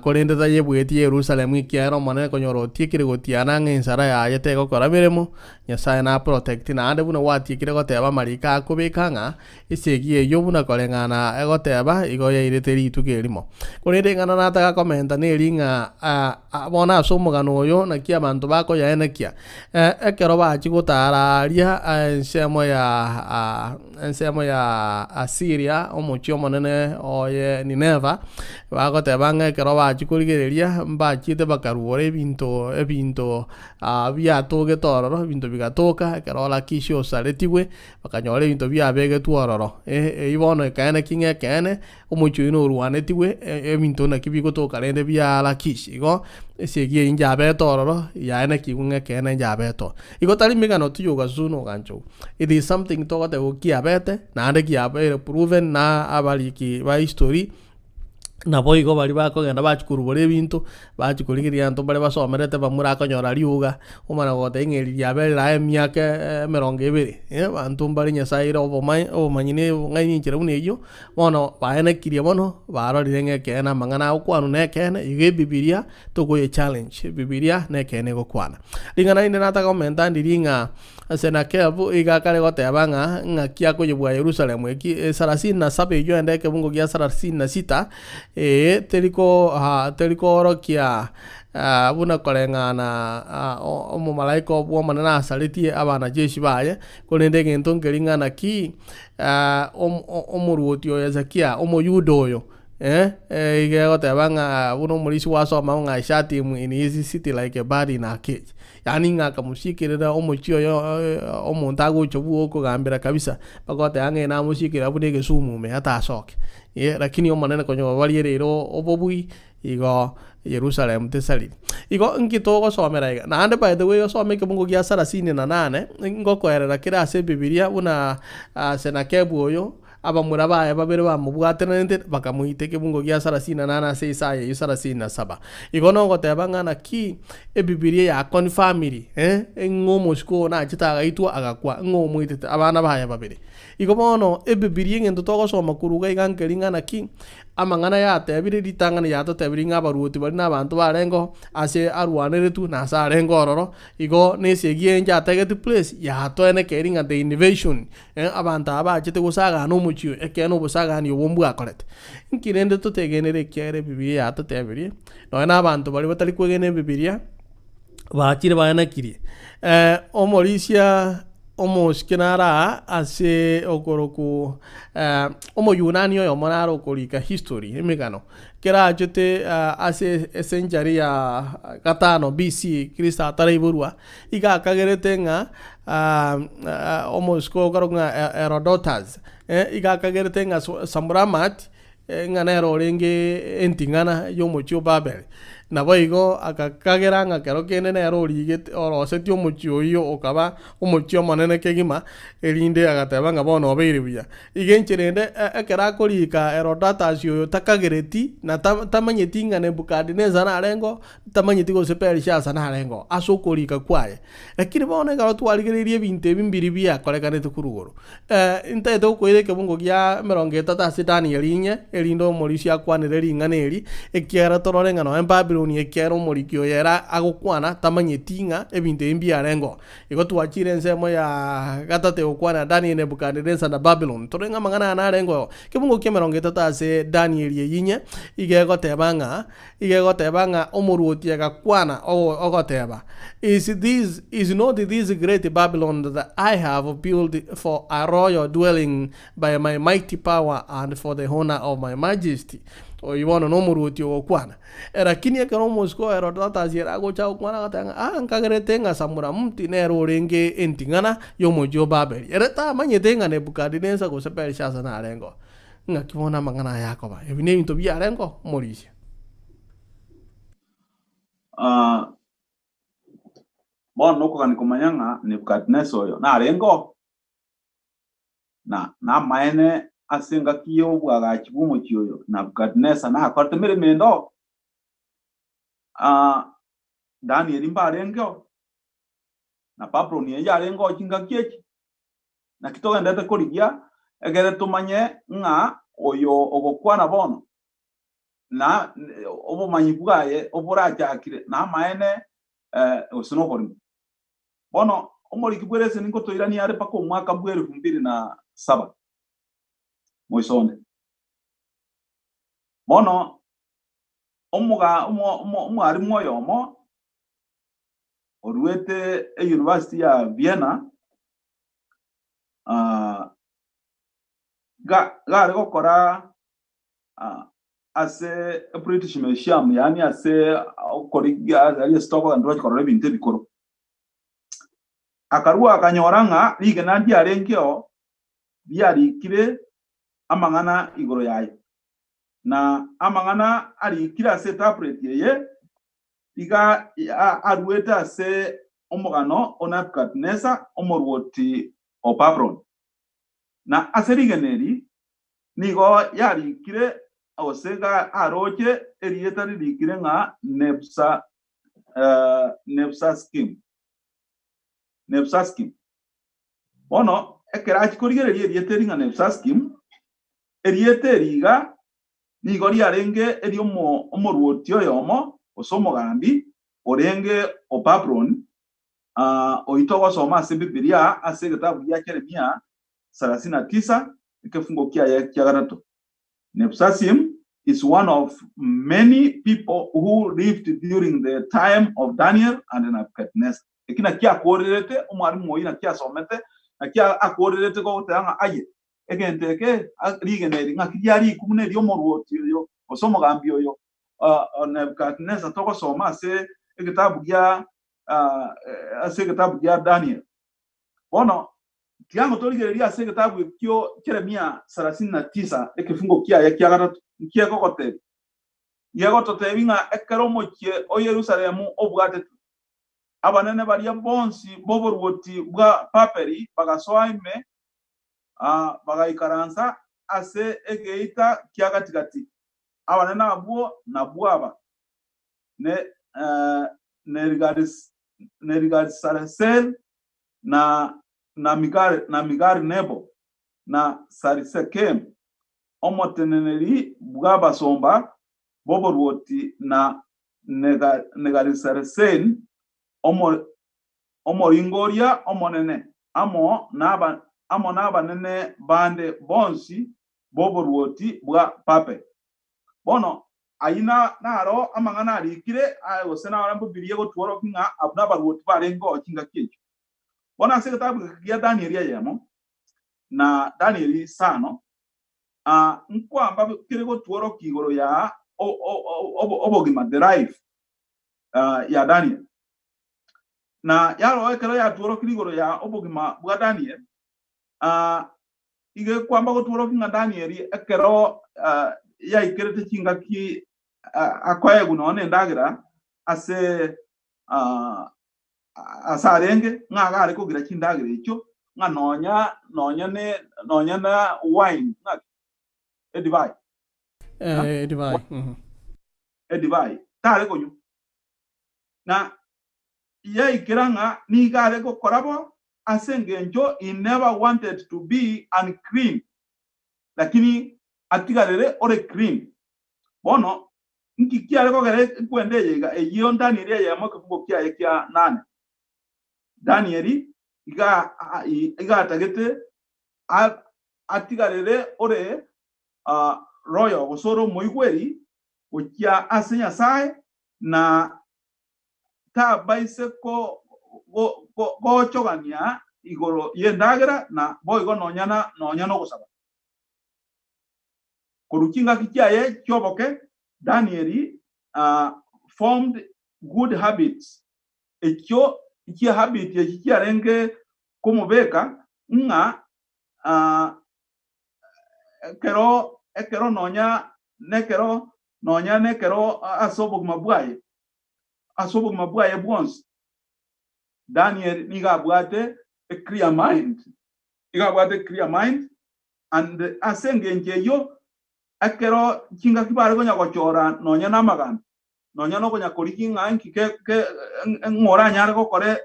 korende tayebweti Yerusalemu ekiagera Omonene konyora otiekire gotiana ng'a ensara yaye tegokora meremo, Nyasaye na protect naende buna gwatiekire goteba amariko akobeka ng'a Esegi eyio buna koreng'ana egoteba igo yairete rituko erimo. Korende ing'ana nataka komenta neri ng'a bono ase omogano oyo naki abanto bakoyaenekia. Ekero bachia gotara aria ensemo ya ensemo ya Asiria omochie omonene oye Nineva, bagoteba ng'a ekero bachia korigereria mbachiete bakarwora ebinto ebinto biatogete ororo ebinto bigatoka ekero Lakishi osaretigwe. Bakanyora ebinto biabegetwe ororo. Eyio bono ekeene ki ng'a ekeene, omochie oyio norwanetigwe, ebinto naki bigotoka rende bia Lakishi. Igo, esegi eyio njabete ororo, yaenekigwe ng'a ekeene njabete oo. Igo tari migano tu yogasu na oganchogu. It is something togoteba kiabete, naende kiabeire proven na abariki ba history. Naboigo baria bakogenda bachia korubora ebinto, bachia korigereria abanto mbare basomerete bamura akonyora riuga, omana goteba ng'a eri riaberire aye emiaka emerongo ebere, abanto mbare Nyasaye aire obomae obomanyi na obong'aini enchera buna eyio, bono baenekirie bono, barorire ng'a ekeene amang'ana agokwanwa na ekeene, igo ebibiria tokoye challenge, ebibiria na ekeene egokwana. Ring'ana rinde nataka komenta ndiri ng'a. Senakebu iga akare goteba ng'a ng'aki akoyebua Yerusalemu eki esarasini na saba eyio ende ekebungo gia sarasini na sita, ee, teri ko teri koorokia buna koreng'ana omomalaika bw'Omonene asaretie abanajeshi baye, korende egento nkeri ng'a naki omoruoti oyo Hezekia, Omoyuda oyo, iga egoteba ng'a buna omorisia gwasoma ng'a I shut him in his city like a bird in a cage. Yaani ng'a akamochikerera omochie oyo omonto agocha bwo okogambera kabisa, mpaka oteba ng'a namochikerera buna egesumu ime atasoke. Eh, lakini Omonene konya obariereire obobui igo Yerusalemu tesariri. Igo nki togosomera iga? Naende by the way osome ekebungo gia sarasini na nane, ngokoerera kere ase ebibiria buna Senakebu oyo, Abamura baye babere bamobwatananete, bakamoita ekebungo gia sarasini na nane ase Isaya eyio sarasini na saba. Igo nogoteba ng'a naki Ebibilia ya confirmiri, eh, ng'a omosike oo nachete agaitwa agakwa, ng'a omoitete abana baye babere. Igo bono Ebibilia egento togosoma korwa iga iga nkeri ng'a naki amang'ana yatebire ritang'ani yatotebirie ng'a abaruoti baria na abanto barengeo ase arwaneretwe na ase arenge ororo, igo na esegi eye nchategeti place yatoenekeiri ng'a the invasion Abanto aba bachete gosagana omochie oyo, ekeene obosagani obwo mbwakorete. Inki rende totegenere ekiagera Ebibilia yatotebirie, nonya na abanto baria batari kwegena Ebibilia, bachire baenekirie. Omorisia omosike nare aa ase okorokwa omoyunani oyomo nare okorika history, emegano, ekero achete ase ecentury ya gatano BC Kristo ataraiborwa, Iga akagerete ng'a omosike okorokwa ng'a Herodotus, iga akagerete ng'a Samuramat, ng'a nere orenge enting'ana y'omochie o Babeli. Naboigo agakagera ng'a kero kende nere origete orosetie omochie oyio okaba omochie omonene kegima, erinde agateba ng'a bono obeire buya. Iga enchera ende ekero akorika Herodotus oyo takagereti na tamanyeti ng'a Nebukadineza narenge oo, tamanyeti gose Belshazar narenge oo, ase okorika kwaye. Lakini bono ekero twarigereirie ebinto ebi mbiri biakorekanete korwa igoro, ntagete gokoira ekebungo gia emerongo etato ase Daniel inye, erinde omorisia akwanere ring'ana eri, ekiagera torore ng'a nonye Babylon ekiagera omoriki oyo ere agokwana tamanyeti ng'a ebinto ebi mbiarenge oo. Igo twachire ensemo ya gatato egokwana Daniel, Nebukadnezar na Babylon. Torore ng'a amang'ana aya narenge oo. Ekebungo kia emerongo etato ase Daniel eyio inye, iga egoteba ng'a, iga egoteba ng'a omoruoti agakwana ogo ogoteba, Is this, is not this great Babylon that I have built for a royal dwelling by my mighty power and for the honour of my majesty? Oyio bono nomoruoti ogokwana. Lakini ekero omosike o Herodotus ere agocha gokwana agateba ng'a aa nkagerete ng'a Samuramuti nere orenge enting'ana y'omochie o Babeli. Ere tamanyete ng'a Nebukadineza gose Belshazar narenge oo. Ng'aki bono amang'ana aya akoba? Ebi nebinto biarenge oo, omorisia. Ah, bono nokogania komanya ng'a Nebukadineza oyo narenge oo, na namaene ase engaki y'obwagachi bw'omochie oyo Nebukadineza nakorete emeremo ende oo. Ah, Danieli mbarenge oo, na Babuloni eye yarenge oo chingaki echi. Naki togenderete korigia egere tomanye ng'a oyo ogokwana bono na obomanyi bwaye oborachakire namaene gose noborimo. Bono omoriki bw'ereseni ngotoirania are mpaka omwaka bw'elifu mbili na saba moisonde. Bono omoga omwarimu oyomo oruete eyunivasiti ya Vienna gare gokora ase British Museum, yaani ase okorigia aria ase tokogenda toche korora ebinto ebikoro. Akarua akanyora ng'a rigena ndiarengeo riarikire amang'ana igoro yaye. Na amang'ana arikire ase etablet eye iga aruete ase omogano o Nebukadneza, omorwoti o Babuloni. Na ase rigena eri nigo yarikire, gose aroche erieta ririkire ng'a Nebusaskim. Nebusaskim. Bono ekero achia korigereria erieta eri ng'a Nebusaskim, erieta eri iga nigo riarenge eri'omorwoti oyomo, gose omogambi, orenge o Babuloni, oyio togosoma ase Ebibilia ase egetabu gia Jeremia sarasini na tisa, ekefungo kiaye kia gatato. Nebsasim is one of many people who lived during the time of Daniel and Nebuchadnezzar. Eki nakio akoorerete, omwalimu oyio nakio asomete, nakio akoorerete goteba ng'a aye, egento eke, rigena eri ng'aki riarikwa buna eri'omorwoti oyo, gose omogambi oyo, Nebukadneza togosoma ase egetabu gia ase egetabu gia Daniel. Bono tiango torigererie ase egetabu ekio Jeremia sarasini na tisa ekefungo kiaye kia gatato nki egogotebia? Gegototebia ng'a ekero omochie o Yerusalemu obwatetwe, abanene baria bonsi b'oboruoti bwa Babeli bagasoa ime, bagaikaransa ase egeita kia gati-gati. Abanene abwo nabwo aba, Nerigali-Sareseri, na Migari-Nebo, na Sarisekemu, omoteneneri bw'abasomba b'oborwoti, na Negari-Sareseri, omoringoria omonene, amo nabanene bande bonsi b'oborwoti bwa Babeli. Bono ayio naro amang'ana arikire, gose naro Bibilia egotworokia ng'a abwo nabarwoti barengeo chingaki echio. Bono ase egetabu eke gia Danieli eyemo na Danieli isano, nkwamba kere gotworokia igoro ya obogima, the life, ya Daniel. Na yaroo ekero yatworokirie igoro ya obogima bwa Daniel, Igo ekwamba gotworokia ng'a Danieli ekero yaikerete chingaki akoegwa nonya nendagera, Ase ase arenge, ng'a iga are kogira chindagera echio, ng'a nonya nonya ne nonya na wine, ng'aki? Edivai. Eh, edivai. Mhm. Edivai tare konywa. Na yaikera ng'a nigo are gokora bo ase engencho he never wanted to be unclean, lakini atigarere ore clean. Bono Inki kiare kogera ekwenda eye iga? Eyio Danieli eyemo ekefungo kiaye kia nane. Danieli iga iga atagete atigarere ore royal gose ore omoigweri gochia ase Nyasae na tabaise gochogania igoro y'endagera na boigo nonya nonya nogosaba. Korwa chingaki chiaye chi'oboke, Danieli formed good habits, echio chihabit echi chiarenge komobeka ng'a ekero ekero nonya nekero nonya nekero ase obogima bwaye ase obogima bwaye bwonsi, Daniel nigo abwate a clear mind, nigo abwate a clear mind And ase engencho eyio, ekero chingaki bare konya gochora nonya namagambi, nonya nokonya korigia ng'a inki ke ke ng'o oranyare gokora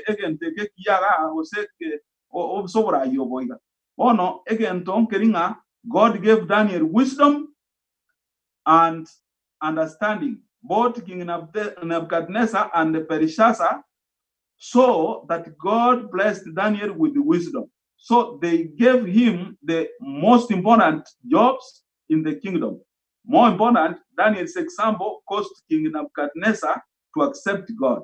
egento eke ekiya igaa gose eke ase oboraai obo iga. Bono egento nkeri ng'a God gave Daniel wisdom and understanding, both King Nebuchadnezzar and Belshazzar saw that God blessed Daniel with wisdom, so they gave him the most important jobs in the kingdom. More important, Daniel's example caused King Nebuchadnezzar to accept God.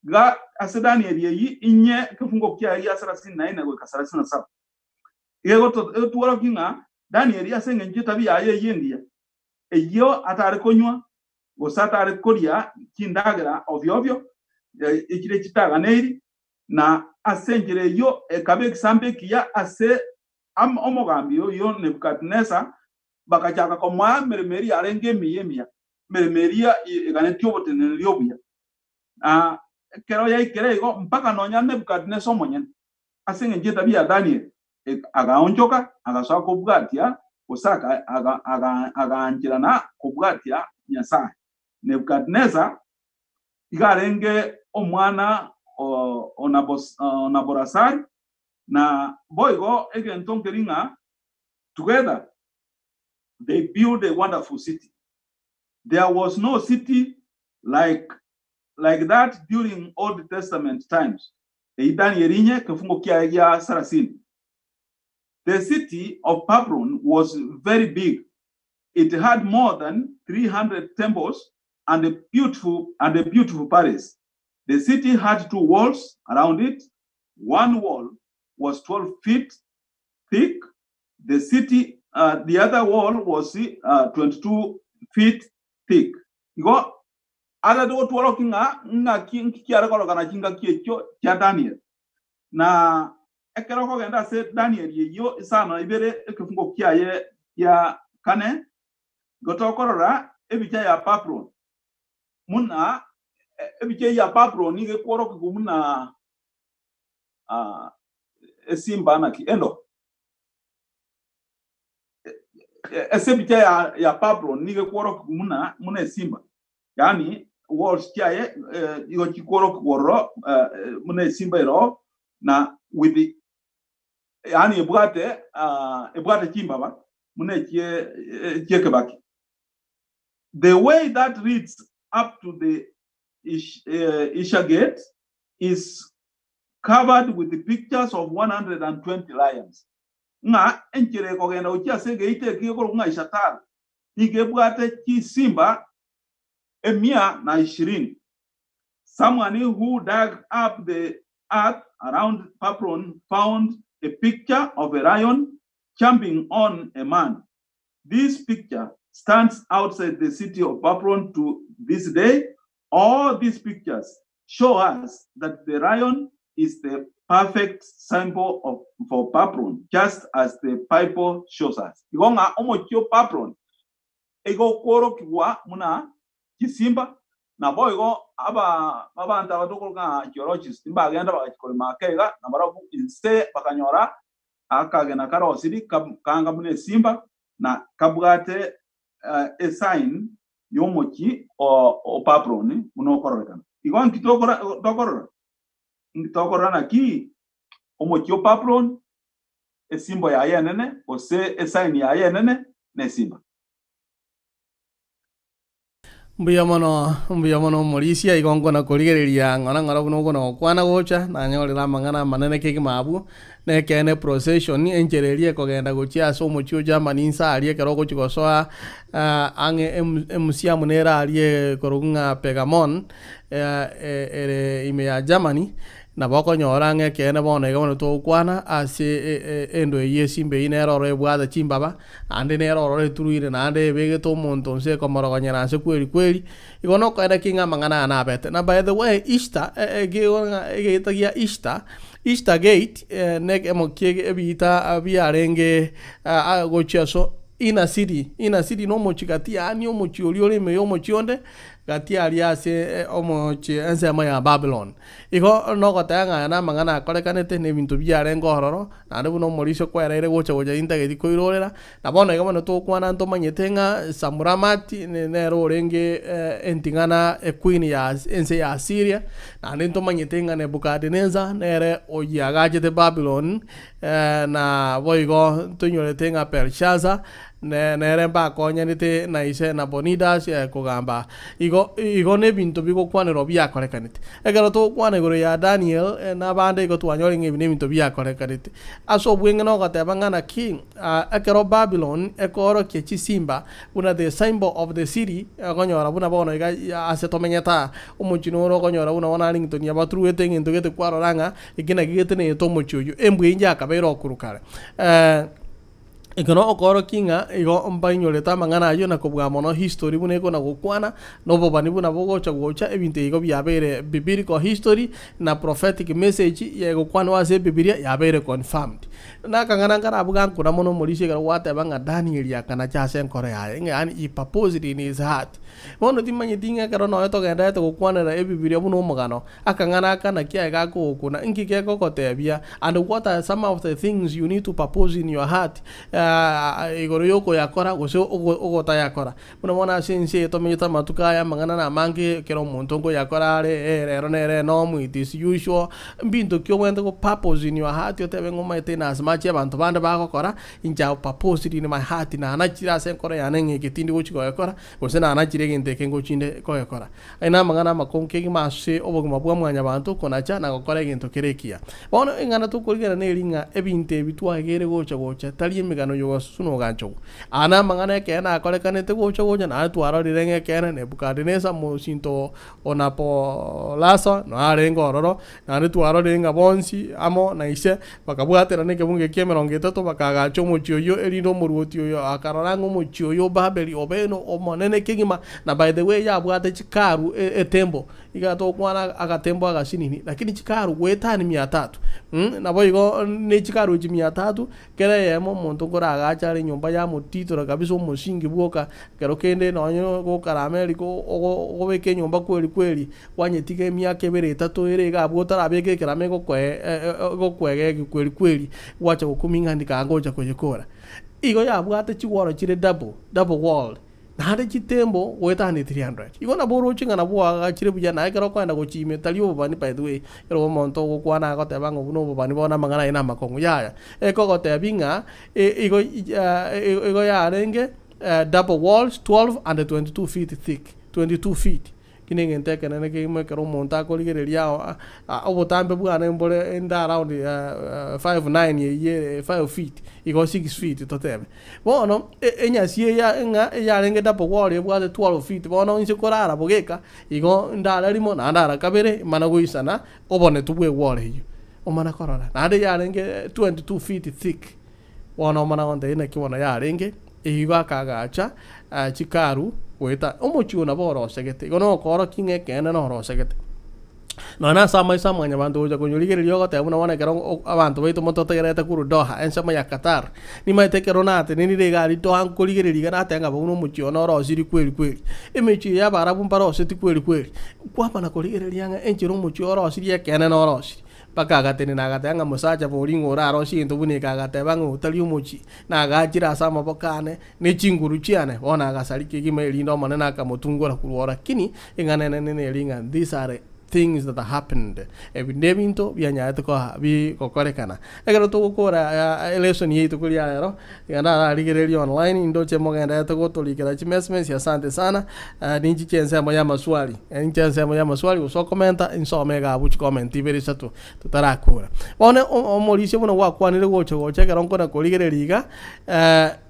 Iga ase Daniel eyio inye ekefungo kiaye gia sarasini na ine goika sarasini na saba. Iga egotworokia ng'a Daniel ase engencho y'etabi yaye eyio engiya, eyio atare konywa gose atare koria chindagera ovio-ovio, echire chitaganeiri, na ase enchera eyio ekaba egesambo ekiya ase omogambi oyio Nebukadinesa, bagachaka komoa emeremo eria yarenge emiya emiya, emeremo eria eganetie oboteneneri obuya. Na ekero yaikire igo, mpaka nonya Nebukadinesa omonyene, ase engencho y'etabia ya Danieli, agaonchoka, agasoa kobwatia, gose agaancherana kobwatia Nyasae. Nebukadinesa iga arenge omwana o Naborasari, na boigo egento nkeri ng'a together they built a wonderful city. There was no city like like that during Old Testament times. Eyio Danieli inye kefungo kiaye gia sarasini. The city of Babylon was very big. It had more than 300 temples and a beautiful and a beautiful palace. The city had two walls around it. One wall was 12 feet thick. The city, uh, the other wall was uh, 22 feet thick. Igo arete gotworokia ng'a ng'aki nki kiare korokana chingaki echio chia Daniel. Na ekero okogenda ase Daniel eyio isano na ibere ekefungo kiaye kia kane, igo tokorora ebicha ya Babulon buna ebicha eyio ya Babulon nigo ekworokigwa buna esimba naki endo. Ase ebicha ya ya Babulon nigo ekworokigwa buna buna esimba, yaani walls chiaye nigo chikworokigwa ororo buna esimba ero na with the yaani ebwate ebwate chimbaba buna echie echi'ekebaki. The way that leads up to the Isha Gate is covered with pictures of 120 lions. Ng'a enchera ekogenda gochia ase egeita eke gekorokwa ng'a Ishatar nigo ebwate chisimba emia na ishirini. Someone who dug up the earth around Babylon found a picture of a lion jumping on a man. This picture stands outside the city of Babylon to this day. All these pictures show us that the lion is the perfect symbol of for Babylon, just as the Bible shows us. Igo ng'a omochie o Babylon igo okworokigwa buna chisimba, Naboigo aba abanto aba tokoroka ng'a archaeologists mbagenda bagachia korema ake iga, na barabwo inse bakanyora akagena karosiri kanga buna esimba, na kabwate esign y'omochie o Babuloni buna okororekana. Igo nki tokorora? Nki tokorora naki omochie o Babuloni, esimbo yaye enene, gose esign yaye enene nesimba. Mbuya mono, mbuya mono omorisia, igo nkona korigereria ng'ora ng'ora buna okona gokwana gocha, nanyorire amang'ana amanene kegima abwo, na ekeene procession, enchera eria ekogenda gochia ase omochie o Germany inse aria ekero ogochia gosoa ang'e emuseum nere aria ekorokwa ng'a Pergamon, ere ime ya Germany, Nabo okonyora ng'a ekeene bono iga bono togokwana ase endo eyio esimba eyio nere oro ebwate chimbaba, naende nere ororo eturuire naende ebegete omonto inse ekomorogonyera nse kweri kweri, igo nokoenda ki ng'a amang'ana aya nabete. Na by the way Easter ekigo ng'a egeita gia Easter, Easter gate na ekemo kia ebiita biarenge gochia so inner city, inner city na omochie gati yaani omochie oria ore ime ya omochie onde, gati aria ase omochie ensemo ya Babylon. Igo nogoteba ng'a aya namang'ana akorekanete, na ebinto biarenge ororo, naende buna omorisia okwereire gocha gocha intageti koirorera, na bono iga bono togokwana ntomanyete ng'a Samuramati nere orenge enting'ana equeen ya ense ya Asiria, naende ntomanyete ng'a Nebukadineza nere oyiagachete Babylon, na boigo ntoinyorete ng'a Belshaza nere mbakonyanete na ise Nabonidasi kogamba. Igo igo nebinto bigokwanerwa biakorekanete. Ekero togokwana igoro ya Daniel na abande igo twanyora ng'a ebi nebinto biakorekanete. Ase obweng'e nogoteba ng'a naki ekero Babylon ekoorokia chisimba buna the symbol of the city, okonyora buna bono iga ase tomenyete aa, omochie noro okonyora buna bono Arlington abaturuete egento gete kwarora ng'a eke naki getenenete omochie oyio. Embwa eyio yakabeire okorwa kare. Ekero okoorokia ng'a igo mbainyorete amang'ana ayio na kobua mono history buna ekona gokwana, na obobani buna bogocha gocha, ebinto igo biabeire biblical history na prophetic message yegokwanwa ase ebibilia yabeire confirmed. Na akang'ana nkarabu gankuna mono omorisia ekero gwateba ng'a Daniel akanacha ase enkoro yaye ng'a yaani he purposed in his heart. Bono timanyeti ng'a ekero nonya togendererete gokwanera ebibilia buna omogano, Akang'ana aka naki aye gakogokuna, inki kegogotebia, and what are some of the things you need to purpose in your heart igoro yokoyakora gose ogotayakora. Buna bono ase ense eye tomenyete amatuko aya amang'ana namange ekero omonto nkoyakora are eh rero nere enomu it is usual, mbinto ki obwenerete go purpose in your heart otebe ng'a omanyete in as much abanto bande bagokora, inche I have purposed in my heart nanachire ase enkoro yane ng'a eke tindi gochi goekora, gose nanachire egento eke ngochinde kogekora. Aya namang'ana amakongu kegima ase obogima bwa mwanyabanto konacha na gokora egento kere ekiya. Bono eng'ana tokorigereria neri ng'a ebinto ebi twageire gocha gocha tari emegano y'ogasusu na oganchogwa. Aya namang'ana ekeene akorekanete gocha gocha naende twarorire ng'a ekeene Nebukadinesa mosinto o Napolasa narenge ororo, naende twarorire ng'a bonsi amo na ise bakabwaterana ekebungo ki'emerongo etato bakaagacha omochie oyio, erinde omoruoti oyo akarora ng'a omochie oyo o Babeli obeene omonene kegima, na by the way yabwate chikaru etembo, iga togokwana agatembo agasinini, lakini chikaru goetania mia tatu naboigo ne chikaru echi mia tatu, Kera eyemo omonto nkoragache are enyomba yamotitora kabisa omosingi bwoka, ekero kende nonye gokara America okobeka enyomba kweri kweri, kwanyetiga emiaka ebere etato ere iga abwo otarabeka ekerama egokoe egokoegegi kweri kweri, gwacha gokumia ng'a ndika ngocha koyekora. Igo yabwate chiwall chire double, double walled. Naende chitembo goetania 300. Igo nabo oroche ng'a nabo oagachire buya, naye ekero okoenda gochia ime tari obobani by the way, ekero omonto ogokwana agoteba ng'a obwo nobobani bono amang'ana aye namakong'u, yaya. Ekogotebia ng'a igo igo yarenge double walls 12 and 22 feet thick, 22 feet. Eki negento ekenene kegima ekero omonto akorigereria ao obotambe bwane mbore inde around 5'9 eyio ere 5 feet, igo 6 feet totebe. Bono enyasi eye ng'a eyarenge double wall ebwate 12 feet, bono inse korara bogeka, igo ndare rimo naende ara kabere mana goisana obonetu bwa ewall eyio, omana korora. Naende yarenge 22 feet thick, bono omana gontebia naki bono yarenge, igo akagacha chikaru goeta omochie oyo nabo orosegete, igo nokoorokia ng'a ekeene norosegete. Nonya nase amaiso a mwanyabanto gocha konyorigereria ogoteba buna bono ekero abanto baito mototegererete korwa Doha, ensemo ya Qatar, nimaete ekero natenenire iga aria Doha nkorigereria iga nateba ng'a buna omochie one orosirie kweri kweri. Emechie eye y'Abaarabu mbaroseti kweri kweri. Kwamana korigereria ng'a enchera omochie orosirie ekeene norosirie. Mpaka agatenena agateba ng'a mosacha bori ng'o orarosie egento buna eke agateba ng'a otari omochie, nagachire ase amaboko ane, ne chinguru chiane, bono agasareka kegima erinde Omonene akamotungora korwa oo. Lakini eng'ana enene neri ng'a these are things that happened, ebi nebinto bianyarete koba bigokorekana. Ekero togokora elesson yaito koria rero, iga nararigererie online ndoche mogendererete gotorikera chimesmesi asante sana, ninchiche ensemo ya amaswali, ninche ensemo ya amaswali gose okomenta nsome iga abwo chicomment ibere isato totarakora. Bono omorisia buna gwakwanire gocha gocha ekero nkona korigereria iga.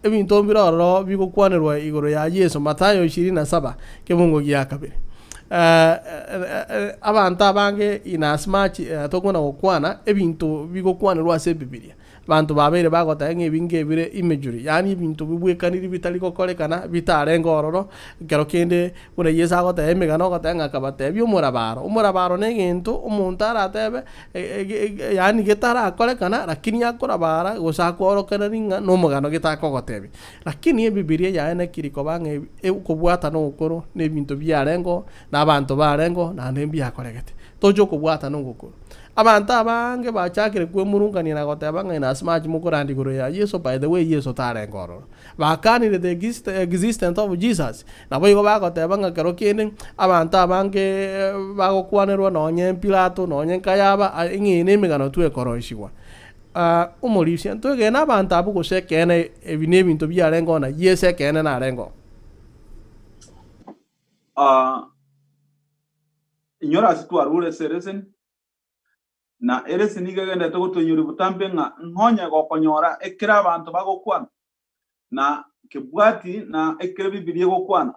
Ebinto mbire ororo bigokwanerwa igoro ya Yeso, Mathayo ishirini na saba, kebungo gia kabere. Abanto abange in as much tokona gokwana ebinto bigokwanerwa ase Ebibilia, abanto babeire bagoteba ng'a ebi ngebire imagery, yaani ebinto bibwekaniri bitari gokorekana bitarenge ororo, ekero kende buna Yeso agoteba emegano ogoteba ng'a akabatebia omorabaro, omorabaro na egento omonto aratebe yaani getarakorekana lakini akorabara gose akworokereri ng'a nomogano getakogotebia. Lakini ebibiria yaenekiri koba ng'a okobwatana ogokoro na ebinto biarengeo, na abanto barengeo, naende mbiakoregete. Toche okobwatana ogokoro. Abanto abange bachakire kwemurungania na goteba ng'a in as much mokorandia igoro ya Yeso, by the way Yeso tarenge ororo. Bakanire the existence of Jesus. Naboigo bagoteba ng'a kero kende abanto abange bagokwanerwa nonye Pilato, nonye Kayaba, ng'a eye nemegano twekoroisigwa. Omorisia, ntwegene abanto abwo gose ekeene ebi nebinto biarengeo na Yeso ekeene narengeo. Inyora ase twarure ase ereseni, na ereseni nigo egenderete gotoinyoria botambe ng'a nonye gokonyora ekero abanto bagokwana, na kebwati na ekero Bibilia egokwana.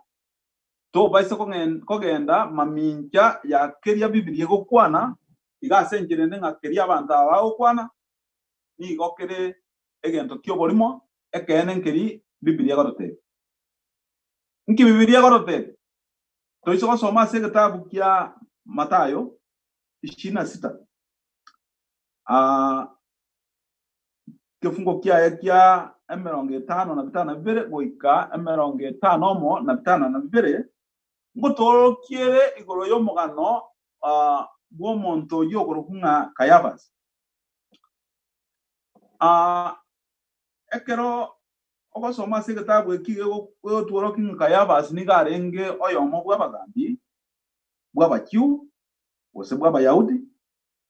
Tobaisa kogenda mamincha ya keria Bibilia egokwana, iga ase enchera ende ng'a keria abanto aba bagokwana nigo kere egento ki'oborimo, ekeene nkeri Bibilia egototebia. Nki Bibilia egototebia? Toise gosoma ase egetabu kia Mathayo ishirini na sita, ekefungo kiaye kia emerongo etano na bitano na bibere goika emerongo etano omo na bitano na bibere, ngotoorokiere igoro y'omogano bw'omonto oyio okorokwa ng'a Kayafas. Ekero ogosoma ase egetabu eki gegotworokia ng'a Kayafas nigo arenge oyomo bw'abagambi bw'Abajew gose bw'Abayahudi,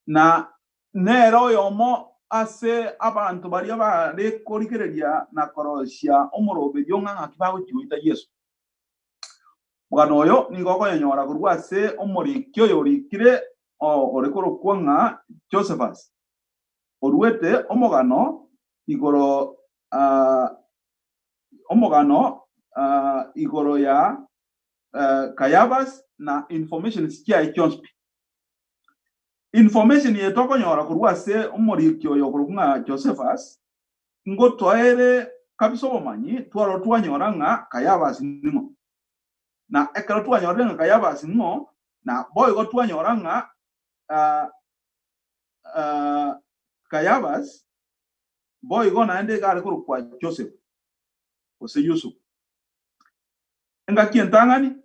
na nere oyomo ase abanto baria bare korigereria na korosia omoroberio ng'a ng'aki bagochia goita Yeso. Omogano oyo nigo okoyonyora korwa ase omoriki oyo orikire ore korokwa ng'a Josephus, oruete omogano igoro omogano igoro ya Caiaphas na informations chiaye chionsi pi. Information eye tokonyora korwa ase omoriki oyo okorokwa ng'a Josephus, ngotoere kabisa obomanyi twarora twanyora ng'a Caiaphas ning'o. Na ekero twanyorire ng'a Caiaphas ning'o, na boigo twanyora ng'a Caiaphas boigo naende iga are korokwa Joseph gose Yusuf. Engaki entang'ani,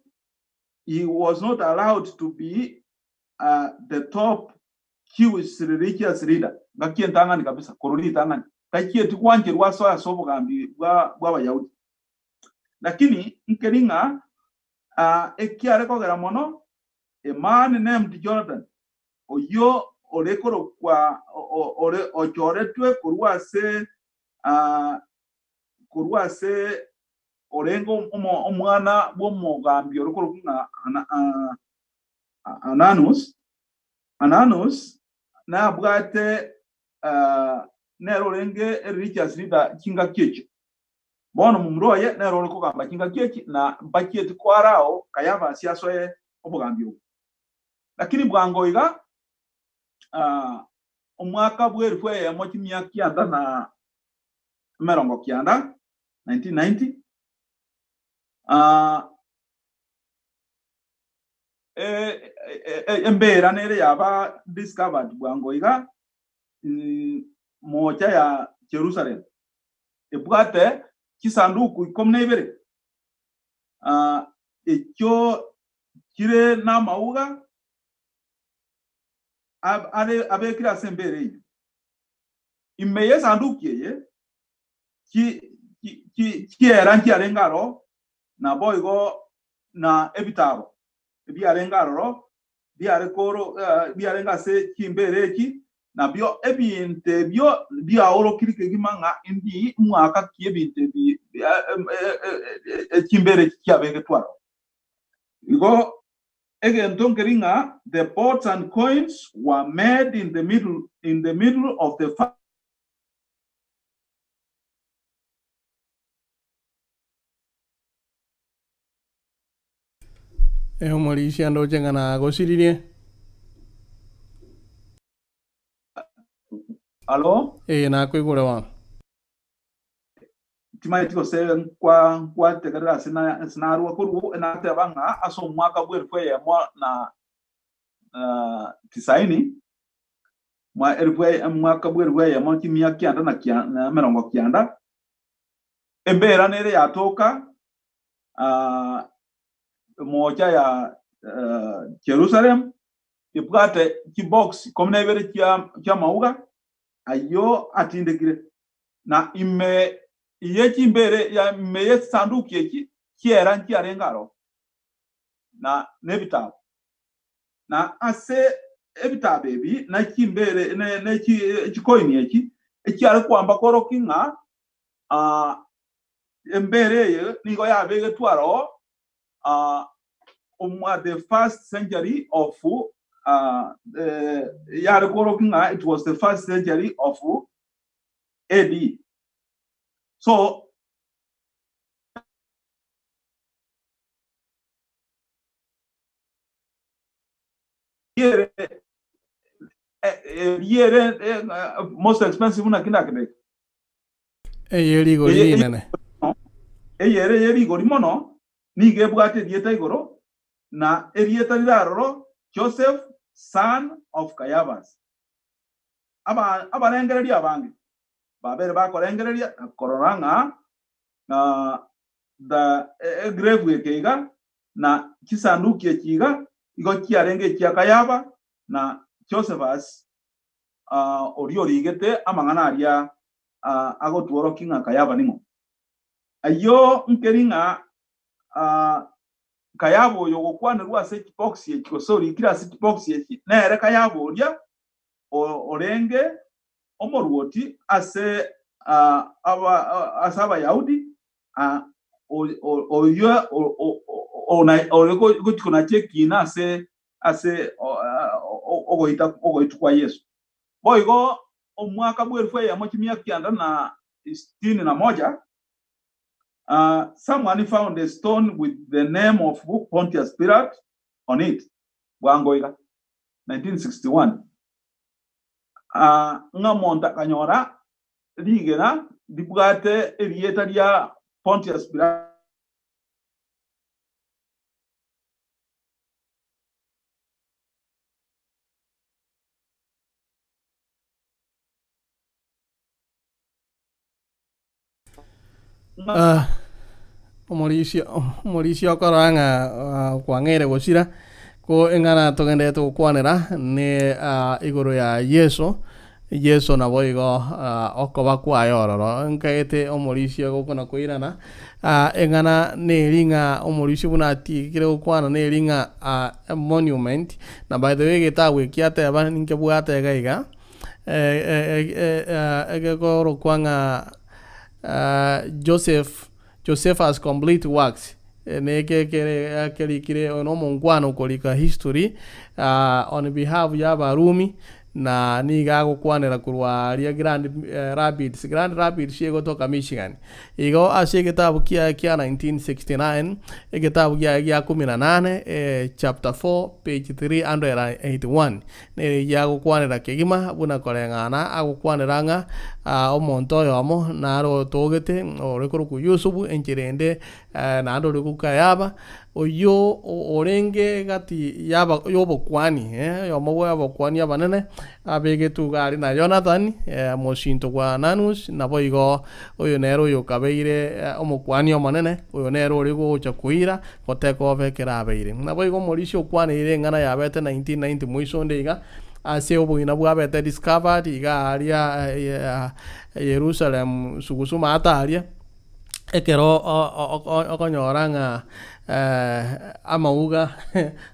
he was not allowed to be the top Jewish religious leader. Engaki entang'ani kabisa, korwa ritang'ani, tachieti gwancherwa asoe ase obogambi bw'Abayahudi. Lakini nkeri ng'a ekiare kogera mono, a man named Jonathan, oyio ore korokwa ore ochoretwe korwa ase korwa ase orenge omwana bw'omogambi ore korokwa ng'a Ananus. Ananus nabwate nere orenge religious leader chingaki echio. Bono momura oye nere ore kogamba chingaki echi, na mbachieti koarao Kayafasi asoe obogambi obwo. Lakini bwango iga omwaka bw'elifu eyemo chimia kianda na emerongo kianda, 1990, Embera nere yaba discovered bwango iga mocha ya Jerusalem ebwate chisanduku 12 echio chire namauga are abekire ase embera eyio. Ime y'esanduki eye chiera nchiarenge aro naboigo na ebitabo ebiarenge aroro biare koro biarenge ase chimbere eki nabio ebinto ebio biaorokire kegima ng'a indi mwaka ki ebinto ebi chimbere eki chiabegetwe aro. Igo egento nkeri ng'a the pots and coins were made in the middle of the Omorisia ndoche ng'a nagosiririe. Alo? Ee, nakoigure bono. Timaeti gose nkwa nkwategerera ase ase narwa korwa nateba ng'a ase omwaka bwa 1990 mwa elfu mwaka bwa 1990 na 90 embera nere yatoka mocha ya Jerusalem ebwate chibox 12 chia mauga ayo atindekire na ime iye chimbere ya ime y'esanduki eki chiera nchiarenge aro na n'ebitabo na ase ebitabo ebi na chimbere ne chikoini eki echiare kwamba koroki ng'a embere eye nigo yabegetwe aro the first century of yare koroki ng'a it was the first century of AD. So yere yere most expensive na kinda kende. Eye rigori rinene. Eyere yerigori mono nigo ebwate erieta igoro na erieta riraroro Joseph, son of Caiaphas. Abarengereria abange babere bakorengereria na korora ng'a the egrave eke iga na chisanduki echi iga igo chiarenge echia Kayaba na Josephus oria origete amang'ana aria agotworokia ng'a Kayaba ning'o. Ayio nkeri ng'a Kayaba oyo ogokwanerwa ase chibox echi gose orikire ase chibox echi nere Kayaba oria orenge omoruoti ase ase Abayahudi oyo ore gochikonacha ekina ase ogoita ogoitwa kwa Yesu. Boigo omwaka bwa 1961 someone found a stone with the name of Pontius Pilate on it. Bwango iga 1961 ng'a omonto akanyora rigena ribwate erieta ria Pontius Pilate. Omorisia okorora ng'a kwang'eire gosira ko eng'ana togenderete gokwanera ne igoro ya Yeso. Yeso nabo igo okoba kwaye ororo nkaete omorisia gokona koirana eng'ana neri ng'a omorisia buna atigire gokwana neri ng'a monument na by the way egetabu eki ateba ninkebwate iga iga egekorokwa ng'a Josephus Complete Works neke kere kerikire oyo na omonkwano okorika history on behalf ya Abarumi na niga agokwanera korwa aria Grand Rapids, Grand Rapids egotoka Michigan. Igo ase egetabu kiaye kia 1969 egetabu kiaye gia 18 chapter 4 page 381 nere giagokwanera kegima buna koreng'ana agokwanera ng'a omonto oyomo naro otogete ore korokwa Yusufu enchera ende naende ore korokwa Kayaba. Oyio orenge gati y'aba y'obokuani, oyomo bw'abakuani abanene, abegetwe iga aria na Yonathani, mosinto bw'Ananus, naboigo oyo nere oyokabeire omokuani omonene, oyo nere ore gocha koira goteka obe ekero abeire. Naboigo omorisia okwaneire eng'ana yabete 1990 moiso onde iga, ase obogina bwabete discovered iga aria Yerusalem sugusu maate aria. Ekero okonyora ng'a amauga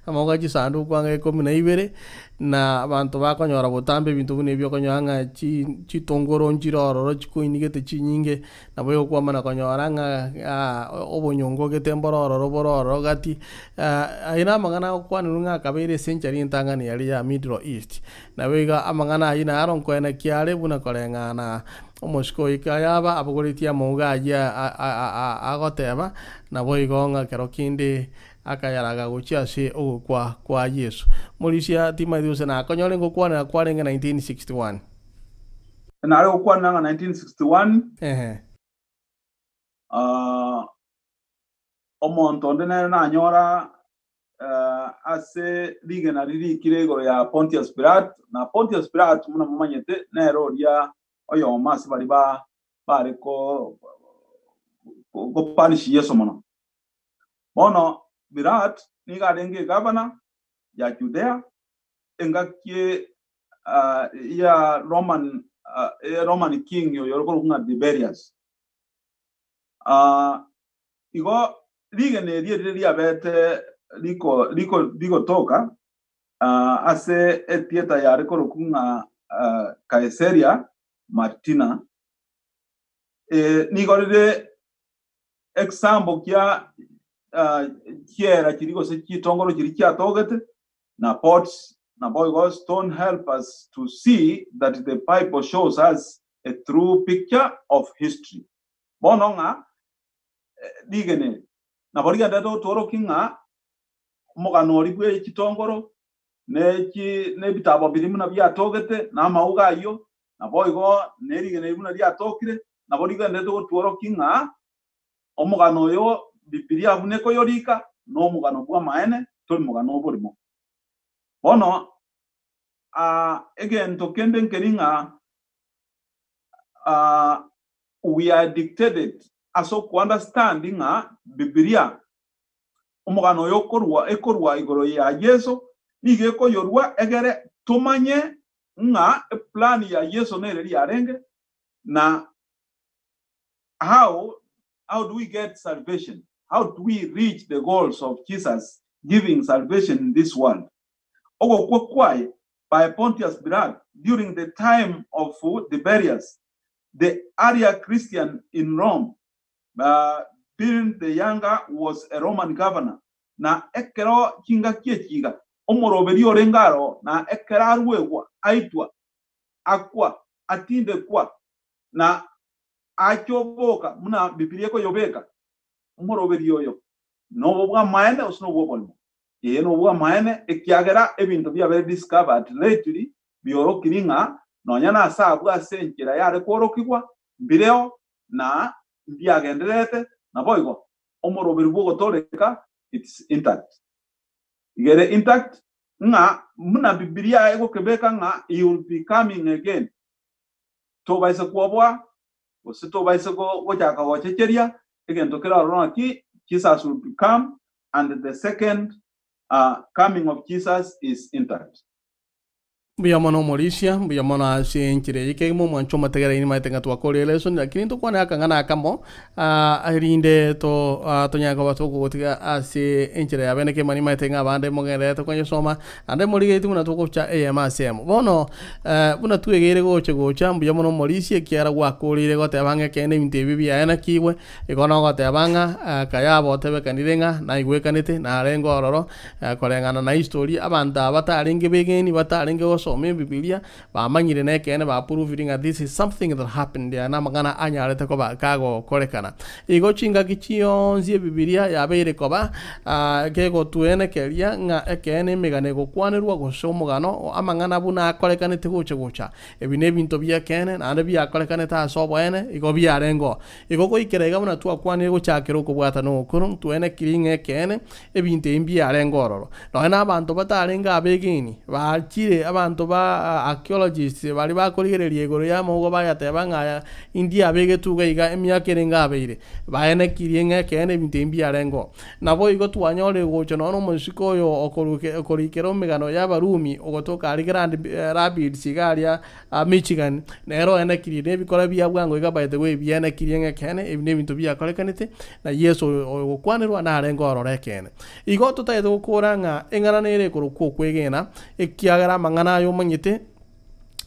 amauga chisanduku ang'e ikomi na ibere, na abanto bakonyora botambe ebinto buna ebi okonyora ng'a chi chitongoro nchire ororo chikoinigete chinyinge, nabo ogokwamana konyora ng'a obonyongo gete mboro ororo bore ororo gati, ayio na amang'ana agokwanerwa ng'a akabeire ecentury entang'ani aria ya middle east. Nabo igo amang'ana ayio naro nkoenekia are buna koreng'ana Omosike oyo kayaba abogoretie amauga ayio agoteba, naboigo ng'a kero kende akayaraga gochia ase ogokwa kwa Yeso. Morisia timaeti gose nakonyore ngokwanera kwarenge 1961. Nare gokwanera ng'a 1961, Ehe. Omonto onde nere nanyora ase rigena ririkire igoro ya Pontius Pilato, na Pontius Pilato buna momanyete nere oria oyomo ase baria ba bare ko go punish Yeso mono. Bono Pilato nigo arenge egavana ya Judea engaki ya Roman Roman king oyo ore korokwa ng'a Tiberius. Igo rigena eri erire riabete riko riko rigotoka ase etieta yare korokwa ng'a Caesarea Martina, nigo rire egesambo kia chiera chiria gose chitongoro chiria chiatogete, na pots, naboigo stone help us to see that the Bible shows us a true picture of history. Bono ng'a rigena eri nabo rigenderete gotworokia ng'a omogano oria bwe chitongoro ne chi ne ebitabo biria buna biatogete, na amauga ayio, naboigo ne rigena eri buna riatokire, nabo rigenderete gotworokia ng'a omogano oyo Bibilia buna ekoyorika nomogano bw'amaene, tori mogano oborimo. Bono egento kende nkeri ng'a we are dictated ase okounderstand ng'a Bibilia omogano oyo okorwa ekorwa igoro ya Yeso nigo ekoyorwa egere tomanye ng'a eplan ya Yeso nere riarenge na how do we get salvation, how do we reach the goals of Jesus giving salvation in this world. Ogokwa kwaye by Pontius Pilate during the time of Tiberius, the earlier Christian in Rome, Pliny the Younger was a Roman governor, na ekero chingaki echi iga omoroberi orenge aro na ekero arwegwa aitwa akwa atindekwa na achoboka buna Bibilia ekoyobeka omoroberi oyo nobo bw'amaene gose nobo bw'oborimo. Ee, nobo bw'amaene ekiagera ebinto biabere discovered lately biorokiri ng'a nonya nase abwo ase enchera yare kworokigwa mbireo na mbiagendererete, naboigo omoroberi bw'ogotoreka it's intact. Igere intact ng'a buna Bibilia egokebeka ng'a he will be coming again. Tobaise kwoboa gose tobaise gochaka gochecheria egento kere ororo naki Jesus will become and the second coming of Jesus is intact. Mbuya mono omorisia, mbuya mono ase enchera eye kegima omwancho omotegereri nimanyete ng'a twakorire lesson lakini ntokwane akang'ana akamo erinde to tonyare koba tokogotiga ase enchera ya bene kegima nimanyete ng'a abande mogendererete konyesoma naende morigeretie buna togocha eyemo ase eyemo. Bono buna twegeire gocha gocha mbuya mono omorisia ekiagera gwakoreire goteba ng'a ekeene ebinto ebi biaenekigwe, igo nogoteba ng'a kayaba otebekanire ng'a naigwekanete narenge ororo. Koreng'ana na history, abanto aba batarenge begeni, batarenge gosoa. basoma ebibilia, bamanyire na ekeene baprovire ng'a this is something that happened aya namang'ana anyarete koba kagokorekana. Igo chingaki chionsi ebibilia yabeire koba kegotuenekeria ng'a ekeene emegano egokwanerwa gose omogano amang'ana buna akorekanete gocha gocha. Ebi nebinto bi'ekeene, naende biakorekanete ase oboene, igo biarengeo. Igo goikera iga buna twakwanire gochakera okobwatana okoro, ntwenekirie ng'a ekeene, ebinto ebi mbiarenge ororo. Nonya na abanto batarenge abegeni, bachire abanto ba archaeologists baria bakorigereria igoro y'amauga bayateba ng'a aya indi abegetwe iga iga emiaka erenge abeire, baenekirie ng'a ekeene ebinto ebi mbiarengeo. Naboigo twanyorire gocha nonya nomosike oyo okorikera emegano y'Abarumi ogotoka aria Grand Rapids iga aria Michigan, nere oenekirie nebikora bia bwango iga by the way bienekirie ng'a ekeene ebi nebinto biakorekanete, na Yeso oyo oyogokwanerwa narenge ororo ekeene. Igo totagete gokora ng'a eng'ana nere ekorokwa okwegena, ekiagera amang'ana aya omanyete,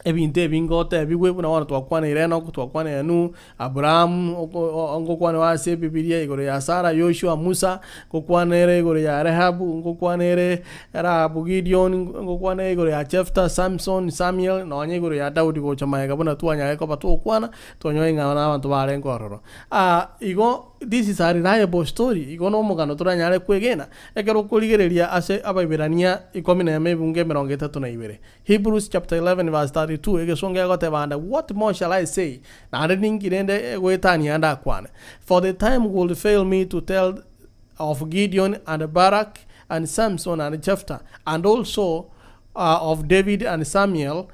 ebinto ebi ngotebigwe buna bono twakwaneire Enock, twakwaneire Nuhu, Abrahamu, oko o ngokwanerwa ase ebibilia igoro ya Sara, Yoshua, Musa, ngokwanere igoro ya Rehabu, ngokwanere Rahabu, Gideon, ngokwanere igoro ya Jephthah, Samson, Samuel, nonya igoro ya Daudi gocha magega buna twanyare koba togokwana, twanyora ng'a na abanto barenge ororo. Igo this is a reliable story, igo na omogano toranyare kwegena, ekero okorigereria ase Abaibirania ikomi na emo ebungo emerongo etato na ibere. Hebrews chapter 11 verse 32, egesongo egoteba ande, What more shall I say? Naende ninki rende goetania ndakwane? For the time would fail me to tell of Gideon and Barak and Samson and Jephthah, and also of David and Samuel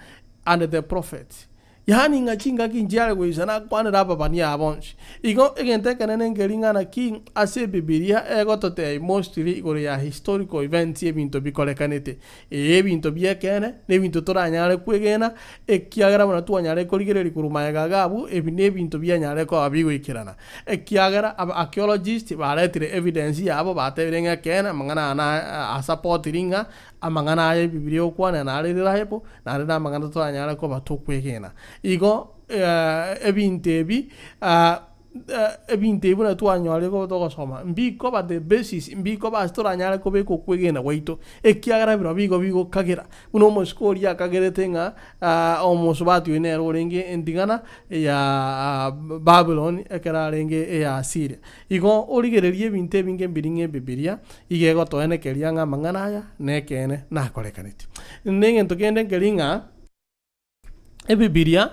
and the prophets. Yaani ng'a chingaki nchiare goisa nakwanere ababani aba bonsi. Igo egento ekenene nkeri ng'a naki ase Ebibilia egototebia mostly igoro ya historical events ebinto bikorekanete. Ee ebinto bi'ekeene, na ebinto toranyare kwegena, ekiagera buna twanyare korigereria korwa magega iga abwo, ebi nebinto bianyare koba bigoikerana. Ekiagera aba archaeologists baretire evidence yabo batebire ng'a ekeene amang'ana aya na asapotiri ng'a amang'ana aya Ebibilia egokwanera nare reliable, naende namang'ana toranyare koba tokwegena. Igo ebinto ebi ebinto ebi buna twanyorire koba togosoma, mbikoba the basis, mbikoba ase toranyare kobeka okwegena gwaito, ekiagera birobio igo bigokagera. Buna omosike oria akagerete ng'a omosubati oyio nere orenge enting'ana ya Babylon ekero arenge eya Assyria. Igo origererie ebinto ebinge mbiri ng'a Ebibilia iga egotoenekeria ng'a amang'ana aya nekeene nakorekaneti. Negento kende nkeri ng'a Ebibilia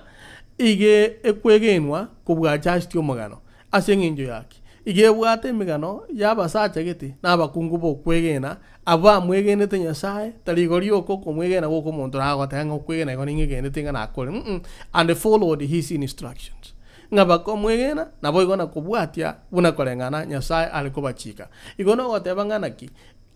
iga ekwegenwa kobua just omogano. Ase eng'encho ya ki? Iga ebwate emegano y'abasacha gete na abakungu b'okwegena, abwo bamwegenete Nyasae, tari igo rioka okomwegena goka omonto nagoteba ng'a okwegena igo ning'egenete ng'a nakore mm and followed his instructions. Ng'a bakomwegena, naboigo na kobwatia buna koreng'ana Nyasae are kobachika. Igo nogoteba ng'a naki?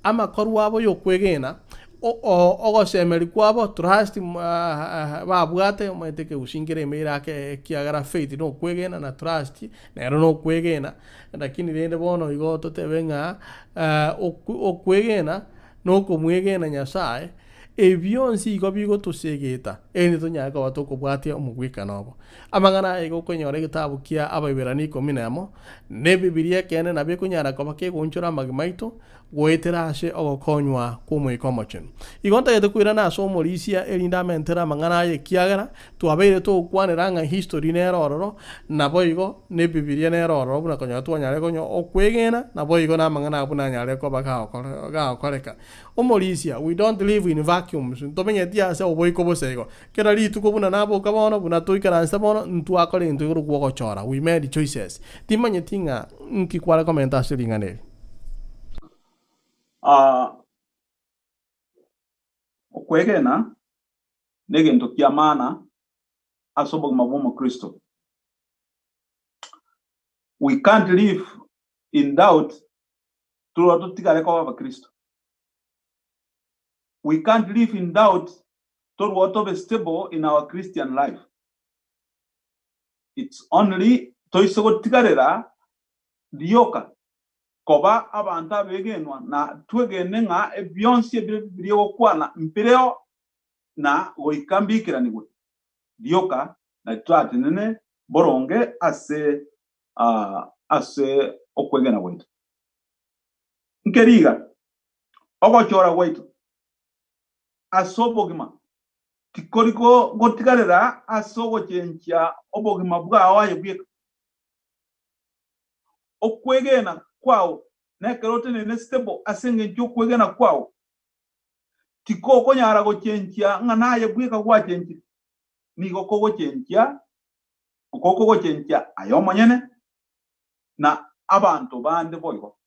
Amakorwa abo y'okwegena, ogosemeria kwabo, trust babwate, omanyete ekegusii nkere ime ere ake ekiagera faith nokwegena na trust nero nokwegena, lakini rende bono igo totebe ng'a okwegena na okomwegena Nyasaye, ebi bionsi igo bigotosegeta erinde tonyare koba tokobwatia omogwekano obo. Amang'ana aya igo okonyora egetabu kia Abaibirania ikomi na emo, na Ebibilia ekeene nabo ekonyara koba kegoonchora amagima aito, goetera ase ogokonywa kw'Omoika Omochenu. Igo ntagete koirana ase omorisia erinde amentere amang'ana aya ekiagera twabeire togokwanera ng'a history nere ororo, naboigo na Ebibilia nere ororo buna konyora twanyare konya okwegena, naboigo na amang'ana aya buna anyare koba gagokoreka. Omorisia, we don't live in vacuums, ntomenyeti ase oboiko bosa igo. Kera rituko buna naboka bono, buna toikaranse bono, ntwakora egento igoro kw'ogochora, we made choices. Timanyeti ng'a nki kware komenta ase ring'ana eri. Aa, okwegena negento kia maana ase obogima bw'Omokristo. We can't live in doubt toro totigare koba Abakristo. We can't live in doubt torwo tobe stable in our Christian life. It's only toise gotigarera rioka koba abanto abegenwa na twegene ng'a bionsi ebire Bibilia egokwana mbireo na goika mbikeranigwe rioka na titoratenene boronge ase ase okwegena gwaito. Nkeriga ogochora gwaito ase obogima. Tikori gotigarera ase ogochenchia obogima bwao aye bweka. Okwegena kwao nekero otenene stable ase engencho y'okwegena kwao, tikokonyara gochenchia ng'a naye bweka gwachenchire. Nigo kogochenchia okogochenchia aye omonyene na abanto bande boigo.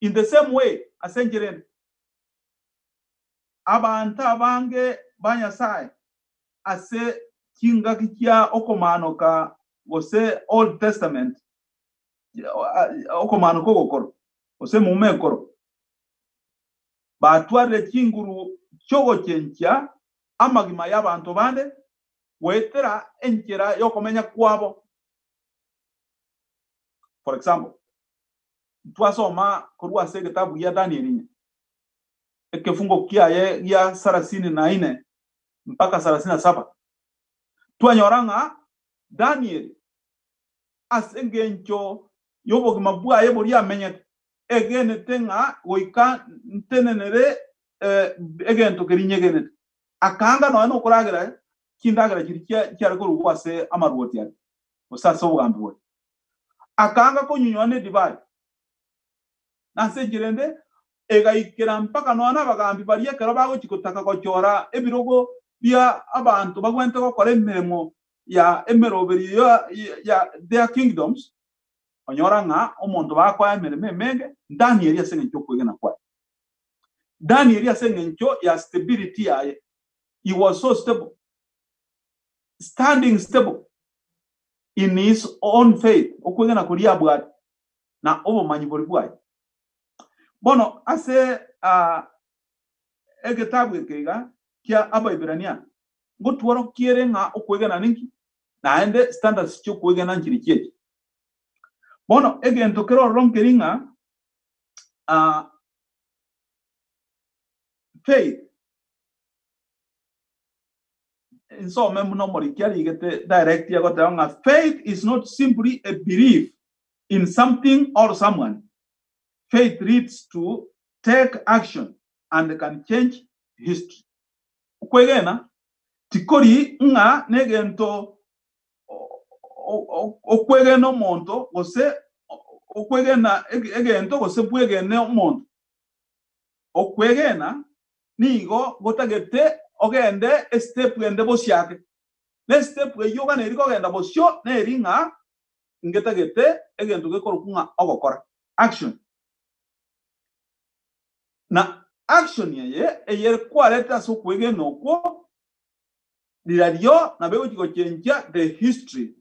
In the same way, ase enchera ende, Abanto abange ba Nyasae ase chingaki chia okomaanoka gose Old Testament, okomaanoka ogokoro gose emuma enkoro, batwarire chinguru chi'ogochenchia amagima y'abanto bande goetera enchera y'okomenya kwabo. For example, ntwasoma korwa ase egetabu gia Daniel ime. ekefungo kiaye gia sarasini na ine mpaka sarasini na saba, twanyora ng'a Danieli ase engencho y'obogima bwaye boria amenyete, egenete ng'a goika ntenenere egento keria nyegenete. Akaanga nonya nokoragera chindagera chiria chiare korugwa ase amarwoti aria, gose ase obogambi boria. Akaanga konyunywa nedivai. Na ase enchera ende, egaikera mpaka nonya nabagambi baria ekero bagochia gotaka gochora ebirogo bia abanto bagwenerete gokora emeremo ya emeroberio ya their kingdoms, onyora ng'a omonto bakoa emeremo emenge Danieli ase engencho y'okwegena kwaye. Danieli ase engencho ya stability yaye, he was so stable, standing stable in his own faith, okwegena koria abwate na obomanyi boria bwaye. Bono ase egetabu eke iga kia Abaibirania ngotworokia ere ng'a okwegena ninki, naende standards chi'okwegena nchiri chiachi. Bono egento kere ororo nkeri ng'a faith nsome buna omoriki arigete direct agoteba ng'a faith is not simply a belief in something or someone, faith leads to take action and can change history. Okwegena tikori ng'a negento okwegena omonto gose okwegena egento gose bwegene omonto. Okwegena nigo gotagete ogende estep ende bosio ake. Na estep eyio oganeri kogenda bosio neri ng'a ngetagete egento gekorokwa ng'a ogokora, action. Na action eye eyere kwarete ase okwegena okwo, rirario nabo egochia gochenchia the history.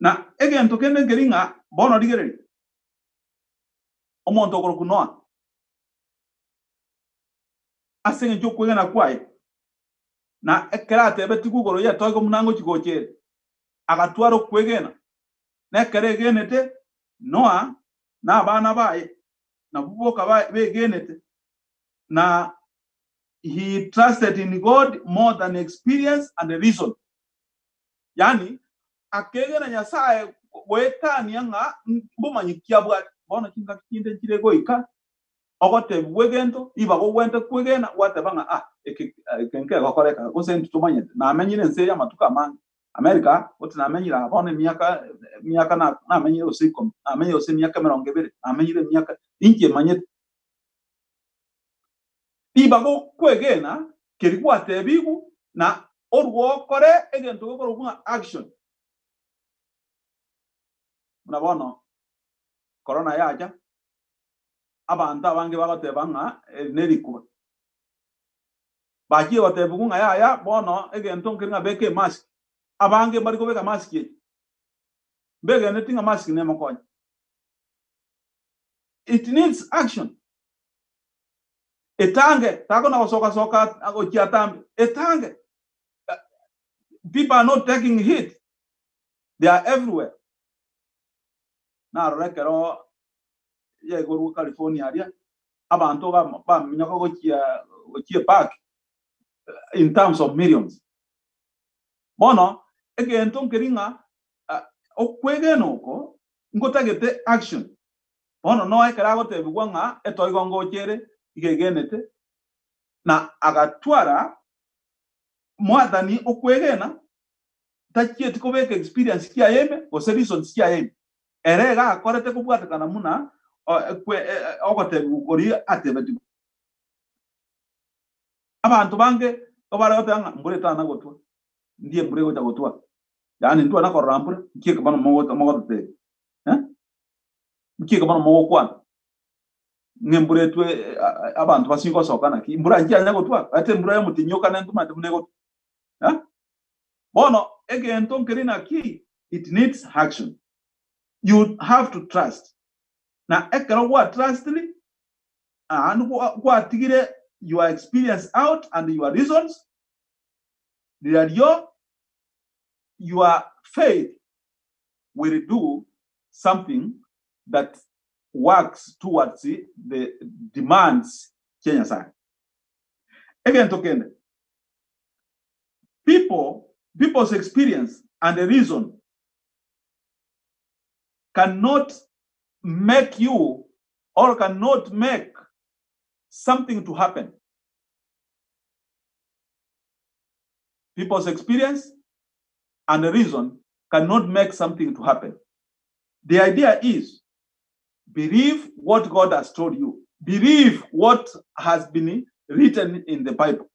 Na egento kende nkeri ng'a bono rigereria, omonto okorokwa Noah, ase engencho y'okwegena kwaye, Na ekero atebetigwe igoro y'etoigo buna ngochia gocha ere, agatwara okwegena. Na ekero egenete, Noa na abana baye nabwo boka begenete, na he trusted in God more than experience and reason. Yaani akegena Nyasae goetania ng'a mbomanyi ki abwate. Bono chingaki chinde nchire goika Ogotebigwa egento, ribaga ogwente kwegena, gwateba ng'a ah, eke eke nkegokoreka, gose intwe tomanyete, namenyire ense eye amatuko amange, America, gose namenyire aa bono emiaka emiaka na namenyire gose ikomi, namenyire gose emiaka emerongo ebere, namenyire emiaka, inche manyete. Ribaga okwegena keria gwatebigwe na orwo okore egento gekorokwa ng'a action. Buna bono corona yacha, Abanto abange bagoteba ng'a eri nerikuba. Bachire gotebigwa ng'a yaya bono egento nkeri ng'a beka emask. Abange mbari kobeka mask eye. Mbegeneti ng'a mask nemokonye. It needs action. Etange, takona gosoka soka gochia atambe. Etange. People are not taking heed. They are everywhere. Narora ekero yaigorwe California aria, abanto baminyoka gochia gochia epark in terms of millions. Bono egento nkeri ng'a okwegena oko ngotagete action. Bono noe ekero agotebigwa ng'a etoigo ngocha ere iga egenete. Na agatwara mwathani okwegena, tachieti kobeka experience kiaye ime gose reasons chiaye ime. Ere iga akorete kobwatekana buna ogotebigwa koria atebetigwe. Abanto bange nigo bare goteba ng'a mbura etana gotwa, ndie embura egocha gotwa, yaani ntwana korora mbura, nki eke bono mogototebia eh? Nki eke bono mogokwana? Ng'a embura etwe abanto basinye gosoka naki? Mbura nchianya gotwa, ata embura y'omotienyi okane ntomanyete buna egotwa eh? Bono egento nkeri naki, it needs action. You have to trust. Na ekero gwa trustiri, and gwatigire your experience out and your reasons, riario your faith will do something that works towards the demands chia Nyasaye. Egento kende, people, people's experience and reason cannot make you or cannot make something to happen. People's experience and reason cannot make something to happen. The idea is believe what God has told you. Believe what has been written in the Bible.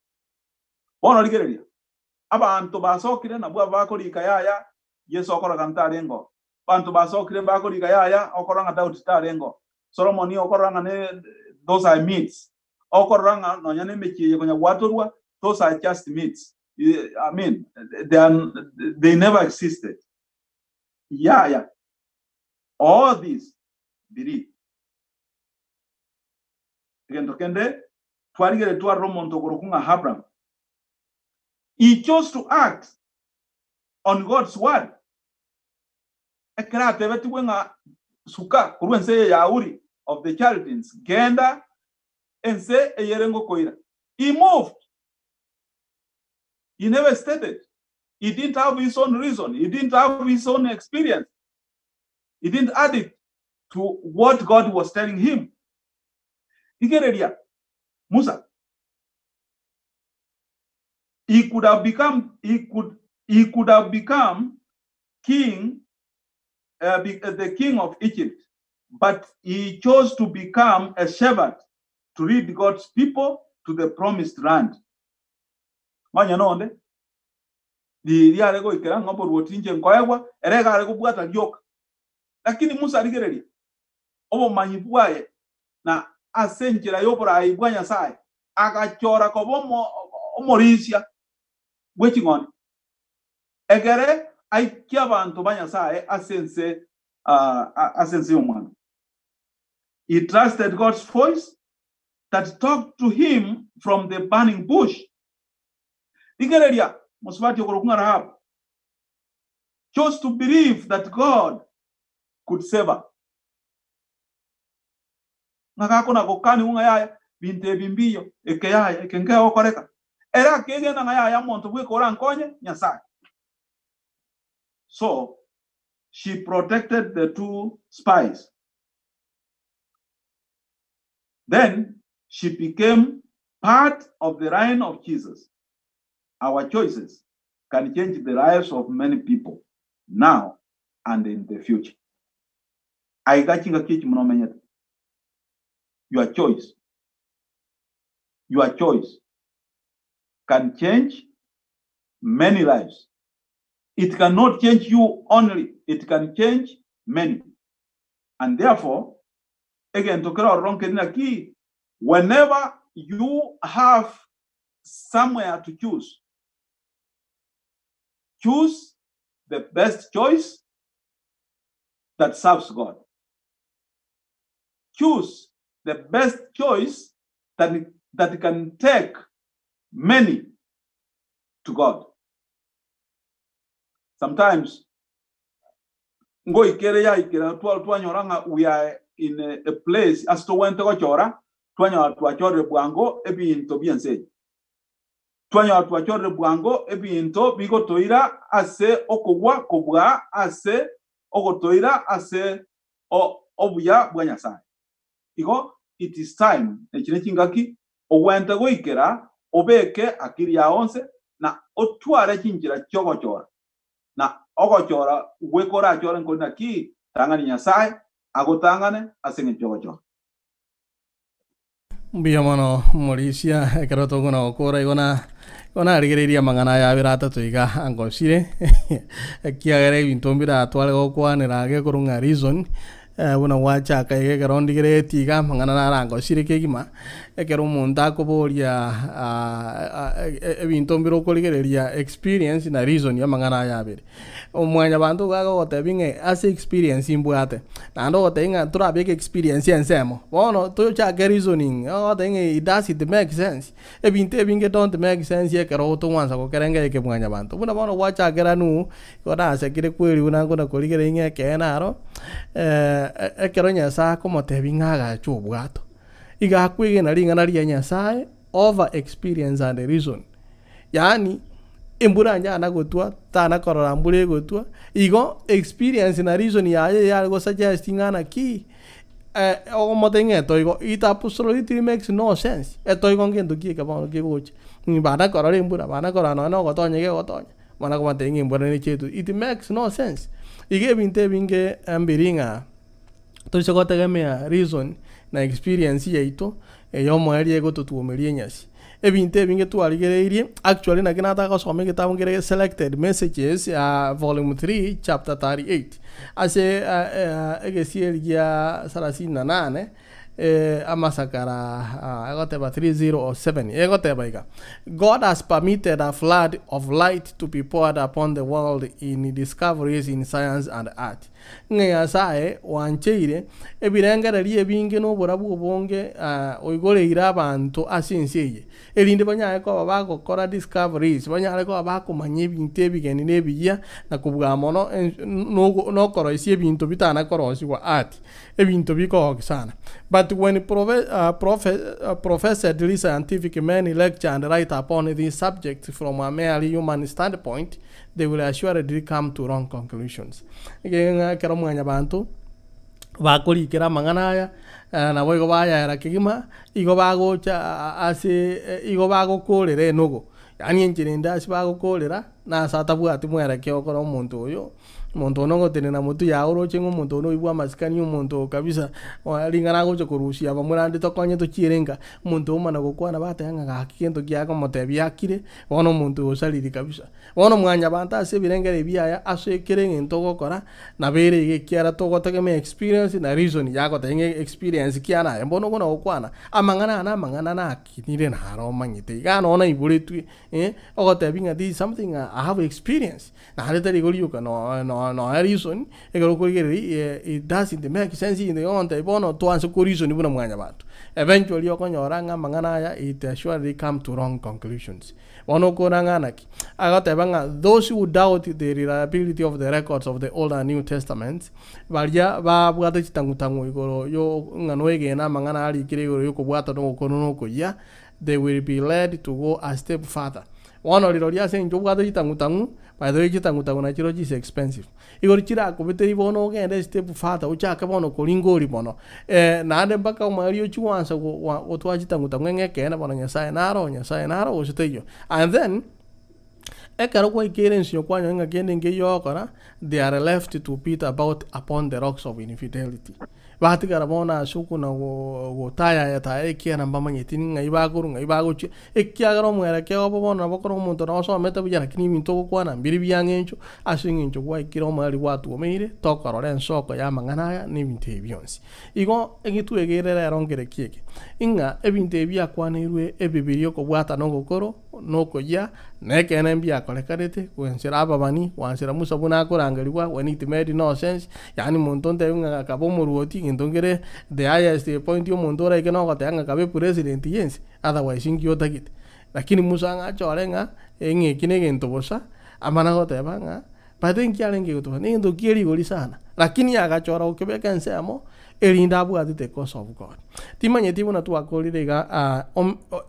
Bono rigereria, abanto basokire nabwo aba bakorika yaya, Yeso okoroka ntarengeo. Abanto basokire bakorika yaya, okorora ng'a Daudi tarengeo. Solomoni okorora ng'a ne those are myths. Okorora ng'a nonya nemechie eye konya gwatorwa, those are just myths. I mean, they, are, they never existed. Yaya. All these believe. Egento kende twarigereria twarora omonto okorokwa ng'a Abraham. He chose to act on God's word. Ekero atebetigwe ng'a suka korwa ense eye ya Uri of the Chaldeans, genda ense eyere ngokoira. He moved. He never stated. He didn't have his own reason. He didn't have his own experience. He didn't add it to what God was telling him. Rigereria, Musa, he could have become he could he could have become king uh, be, uh, the king of Egypt, but he chose to become a shepherd to lead God's people to the promised land. Onye nonde riria are goikera ng'a oboruoti inche nkoegwa, ere iga are kobwata rioka. Lakini Musa rigereria obomanyi bwaye na ase enchera y'oboraai bwa Nyasae agachora koba omorisia bwe ching'ondi, egere aikie abanto ba Nyasae ase ense ase ense y'omwando. He trusted God's voice that talked to him from the burning bush. Rigereria, mosubati okorokwa ng'a Rahabu chose to believe that God could save her. Ng'a gakona gokanigwa ng'a yaya, binto ebi mbiyo, eke yaya, eke nkegokoreka. Ere akegena ng'a yaya omonto bweka orankonye, Nyasae. So, she protected the two spies. Then she became part of the line of Jesus. Our choices can change the lives of many people now and in the future. Aiga chingaki echi mono omenyete. Your choice. Your choice can change many lives. It cannot change you only, it can change many. And therefore, egento kere ororo nkeri naki, whenever you have somewhere to choose, choose the best choice that serves God. Choose the best choice that, that can take many to God. Sometimes ngoikere yaikera twanyora ng'a we are in a place ase togwente gochora twanyora twachorire bwango ebinto bi'ense eye. Twanyora twachorire bwango ebinto bigotoira ase okogwa kobua ase ogotoira ase obuya bwa Nyasae. Igo it is time, echi ne chingaki. Ogwente goikera obeke akiri yao onse, na otware chinchera chi'ogochora, na ogochora gweka orachore nkori naki, tang'ani Nyasae agotang'ane ase engencho y'ogochora. Mbuya mono morisia, ekero tokona gokora igo na igo narigereirie amang'ana aya abere atato iga angosire, ekiagera ebinto mbiratware gokwanera age korwa ng'a reason, buna gwachaka iga ekero ndigereretie iga amang'ana narangosire kegima, ekero omonto akoboria ebinto mbire okorigereria experience na reason amang'ana aya abere. Omwanyabanto iga agogotebia ng'a ase experience mbwate, naende ogotebia ng'a torabeke experience ensemo, bono tochake reasoning, ogotebia ng'a it does it make sense? Ebinto ebinge don't make sense ekero togwansa gokerenga eke mwanyabanto. Buna bono gwachakera nu, igo nasekire kweri buna nkona korigereria ng'a ekeene aro, ekero Nyasaye akomotebia ng'a agache obwato, iga akwegena ring'ana ria Nyasaye over experience and reason. Yaani, embura nyana gotwa, tana korora mbura egotwa, igo experience na reason yaye yare go suggest ng'a naki, ogomotebi ng'a etoigo, it absolutely makes no sense, etoigo ngento ki eke bono kegocha, bana korora embura, bana korora nonye na ogotonya gegotonya, bana kobatebia ng'a embura neche etwe, it makes no sense. Igo ebinto ebinge mbiri ng'a toise gotegemea reason na experience yaito, eye omoerio egototwomeria enyasi. Ebinto ebinge twarigereirie, actually naki nataka gosoma egetabu nkere selected messages volume 3 chapter 38, ase egesieri gia sarasini na nane, amasakara egoteba 307, egoteba iga, God has permitted a flood of light to be poured upon the world in discoveries in science and art. Ng'a Nyasae oancheire ebirengererio ebinge na oborabu obonge oigoreire abanto ase ense eye, erinde banyare koba bagokora discoveries, banyare koba bakomanya ebinto ebigeni na ebiyia, na kobua mono na okoroisia ebinto bitana korosigwa art, ebinto bikogokia sana. But when professedly scientific men lecture and write upon this subject from a merely human standpoint, they will assuredly come to wrong conclusions. Ekero ng'a ekero mwanyabanto bakorikera amang'ana aya, naboigo bayaera kegima, igo bagocha ase igo bagokorera enogo, yaani enchera ende ase bagokorera, nase atabwati mwerekeo okora omonto oyo, omonto one ogotenena motwe yago oroche ng'a omonto one oibwe amasikani omonto oyo kabisa, ring'ana agocha korusia abamura ande tokonye tochiere nka, omonto oyo omana gokwana bateba ng'a gaki gento kiaye komotebia akire, Bono omonto oyo osariri kabisa. Bono mwanyabanto ase ebirengererio biaye ase kera egento ogokora, nabo ere iga ekiagera togotegemea experience na reason yagotebia ng'a experience ki anaye mbono okona gokwana, amang'ana aya namang'ana nakinire naro omanyete igaa nonye naiboretwe eh, ogotebia ng'a this is something I have experience, naende tari igo rioka no no nonya reason, ekero okorigereria it doesn't make sense egento kegontebia bono twanse ko reason buna mwanyabanto. Eventually okonyora ng'a amang'ana aya it surely come to wrong conclusions. Bono okora ng'a naki? Agoteba ng'a those who doubt the reliability of the records of the Old and New Testaments, baria babwate chitang'utang'u igoro yo ng'a noegene amang'ana arikire igoro yokobwata na ogokora na okoyia, they will be led to go a step further. Bono rirorio ase eng'encho obwate chitang'utang'u, by the way chitang'utang'u nachirochio is expensive. Igoro chirakobete bono ogende step further ochake bono koringoria mono, naende mpaka omoerio ochie gwansa gotwara chitang'utang'u ng'a ekeene bono Nyasaye naro, Nyasaye naro gose taiyo. And then, ekero gwaikeire ensinyo kwanyora ng'a kende nkeiyo ogokora, they are left to beat about upon the rocks of infidelity. Batigara bono ase okona gotayaya taya ekiagera mbamanyeti ng'ai bakorwa ng'ai bagochia, ekiagera omwerekeo obo bono nabo okore omonto nabo osomete buya lakini ebinto ogokwana mbiri biang'encho, ase eng'encho gwaikire omoerio gwatwomeire tokorora ensoko ya amang'ana aya na ebinto ebi bionsi. Igo egetwegeire rero nkere ki eke? Ng'a ebinto ebi biakwaneirwe ebi biria okobwatana ogokoro, na okoyia, na ekeene mbiakorekanete, gwansera ababani, gwansera Musa buna akorangerigwa, when it made no sense, yaani monto ontebi ng'a akaba omoruoti, egento nkere the highest point omonto oraike nogoteba ng'a kabe president yense, otherwise inki otagete. Lakini Musa ng'a achore ng'a, ng'a eki negento bosa, amana goteba ng'a, by the way nki arenge gotoba, negento kie rigori sana, lakini agachora gokebeka ensemo, erinde abwate the cause of God. Timanyeti buna twakorire iga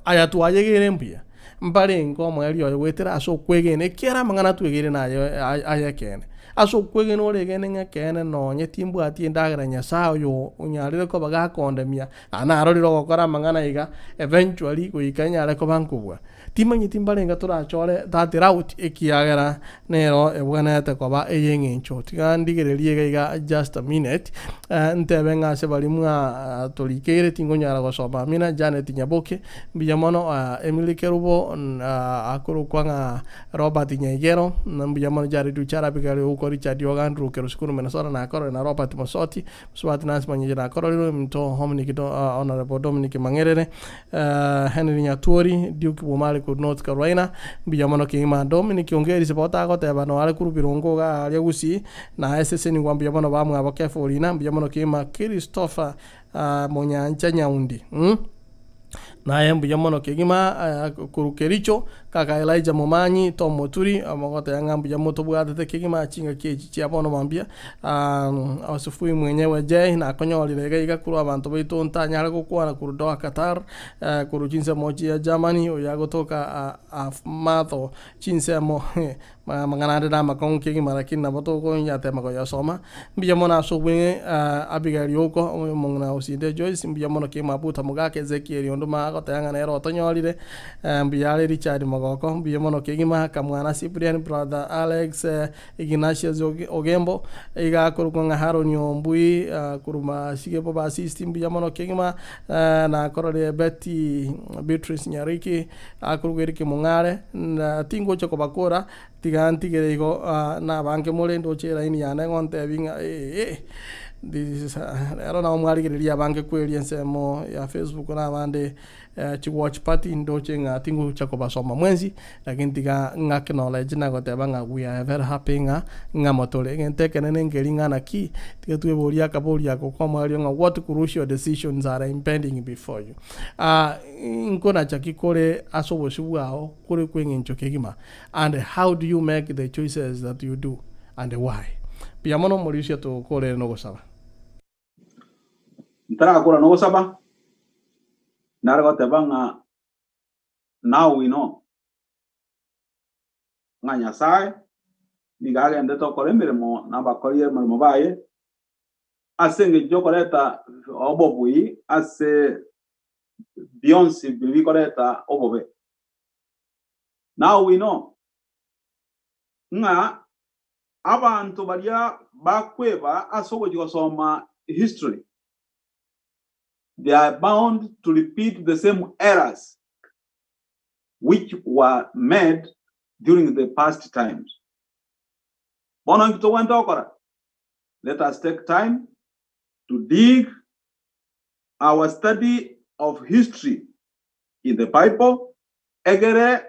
aya twayegere mbuya, mbarenge omoerio oye goetera ase okwegena ekiagera amang'ana twegeire naye ay'ekeene. Ase okwegena oregene ng'a ekeene nonye timbwati endagera Nyasaye oyo onyarire koba gakondemia, naende narorire ogokora amang'ana iga, eventually goika nyare koba nkobua. Timanyeti mbarenge torachore that route ekiagera nero ebwenerete koba eye eng'encho. Tiga ndigererie iga iga just a minute, ntebe ng'a ase baria mwa torikeire tingonyara gosoma amina, Janet Nyaboke, mbuya mono, Emily Kerubo, akorokwa ng'a Robert Nyaigero, mbuya mono Jared Uchara Abigail Ouko Richard Oga Andrew Kerusikuru Minnesota nakorore na Robert Mosoti, Mosubati Nancy Manyeche nakororire, ominto Hominic Honourable Dominic Mang'erere, Henry Nyatuori, Duke Bwomare korwa North Carolina, mbuya mono kegima Dominic Ongeri Siba otagoteba noare korwa Birongo iga aria Gusii, naye sesenigwa mbuya mono bamwabo Kefa Orina, mbuya mono kegima Christopher Monyancha Nyaundi. Naye mbuya mono kegima korwa Kericho, kaka Elijah Momanyi, Tom Moturi, omogoteba ng'a mbuya motobwatete kegima chingaki echi chia bono mambia. Osifui mwenyewe Jay, nakonyorire iga iga korwa abanto baito ntanyare gokwana korwa Doha Qatar, korwa chinsemo chia Germany, oyo agotoka Matho chinsemo Amang'ana ande namakong'u kegima, lakini nabo tokonyatema koyasoma. Mbuya mono ase obweng'e Abigaili oko, omong'ina osinde Joyce, mbuya mono kegima Abuta mogaka Ezekiel onde magoteba ng'a nere otonyorire, mbuya are Richard Mogoko, mbuya mono kegima Kamwana Cyprian, brother Alex, Ignatius Ogembo, iga akorokwa ng'a Haron Ombui, korwa Masigepo Basisti, mbuya mono kegima, nakororire Betty Beatrice Nyariki, Akorokwa Eric Mong'are, na tingocha kobakora, tiga ntigere igo nabange more ndoche elaini yane ngontebi ng'a eeh this is rero nabo mwarigereria abange kweria ensemo ya Facebook na abande chi watch party ndoche ng'a tingocha kobasoma mwensi, lakini tiga ng'a acknowledge na goteba ng'a we are very happy ng'a ng'amo tore. Egento ekenene nkeri ng'a naki, tiga tweborie akaborio ako kwamwaria ng'a what crucial decisions are impending before you. Nkonacha ki kore ase obosio bwao kore kw'engencho kegima? And how do you make the choices that you do and why? Mbuya mono omorisia tokorere nogosaba. Ntarakora nogosaba, nare goteba ng'a now we know ng'a Nyasae nigo agendete gokora emeremo na abakori emeremo baye ase engencho y'okoreta obobui ase bionsi biria bikoreta obobe. Now we know ng'a abanto baria bakweba ase ogochia gosoma history, they are bound to repeat the same errors which were made during the past times. Bono inki togwenerete gokora? Let us take time to dig our study of history in the Bible, egere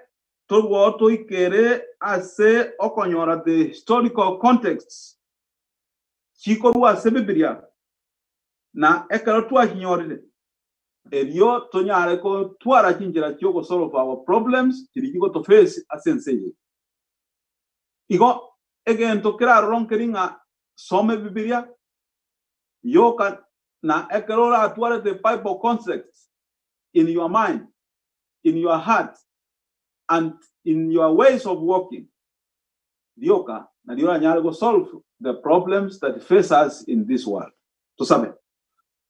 torwo toikere ase okonyora the historical contexts chikorwa ase Bibilia, na ekero twachinyorire, erio tonyare gotwara chinchera chiogosolve our problems chiria chigotoface ase ense eye. Igo egento keraroro nkeri ng'a soma Ebibilia yoka na ekero oratware the Bible context in your mind, in your heart and in your ways of walking rioka nario oranyare go solve the problems that face us in this world. Tosabe.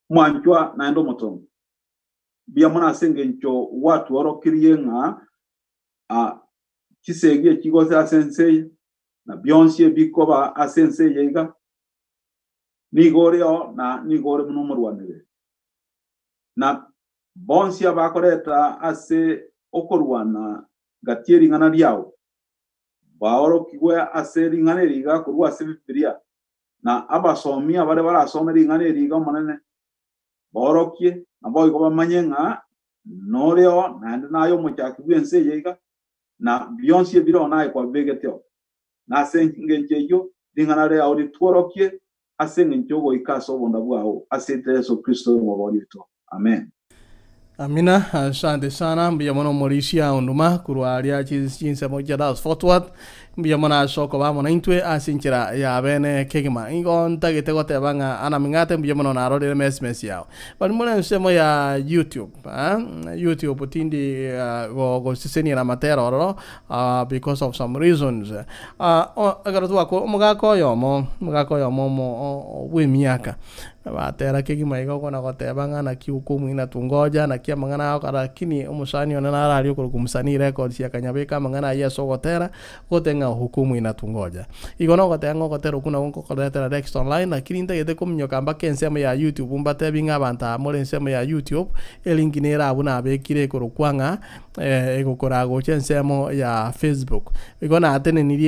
Mwanchwa naende omotongi, mbuya mono ase engencho gwatworokirie ng'a chisegi echi gose ase ense eye, na bionsi ebikoba ase ense eye iga, nigo oreo na nigo ore buna omorwanereri. Na bonsi abakoreta ase okorwana gati ye ring'ana riao, baorokigwe ase ring'ana eri iga korwa ase Bibilia, na abasomi abare barasome ring'ana eri iga Omonene, baorokie, naboigo bamanye ng'a noreo naende naye omochaki bw'ense eye iga, na bionsi ebireo naye kwabibegeteo. Na ase engencho eyio, ring'ana riao ritworokie ase engencho ogoika ase obonda bwao ase Yeso Kristo omobori oito. Amen. Amina, asante sana, mbuya mono omorisia Onduma korwa aria chinsemo chia Dallas Fort Worth. Mbuya mono ase okoba amo naintwe ase enchera ya bene kegima. Igo ntagete goteba ng'a anaming'ate mbuya mono narorire emesmesi yao. Bari more ensemo ya YouTube, eh, YouTube tindi go gosesenia na amatera ororo because of some reasons. Ekero twako omogaka oyomo, omogaka oyomo omo o bwa emiaka, batera kegima iga okona goteba ng'a naki okomwina tungoja, naki amang'ana agokora lakini omosani one naro aria okorokwa msanii records akanyabeka amang'ana aywo ase ogotera, gote ng'a hukumu inatungoja. Igo nogoteba ng'a ogotera okwo nabo nkokoretera next online, lakini ntagete kominyoka mpaka ensemo ya YouTube mbatebi ng'a abanto aba more ensemo ya YouTube, elink nere abwo nabekire ekorokwa ng'a egokoraa gocha ensemo ya Facebook. Igo natenenirie.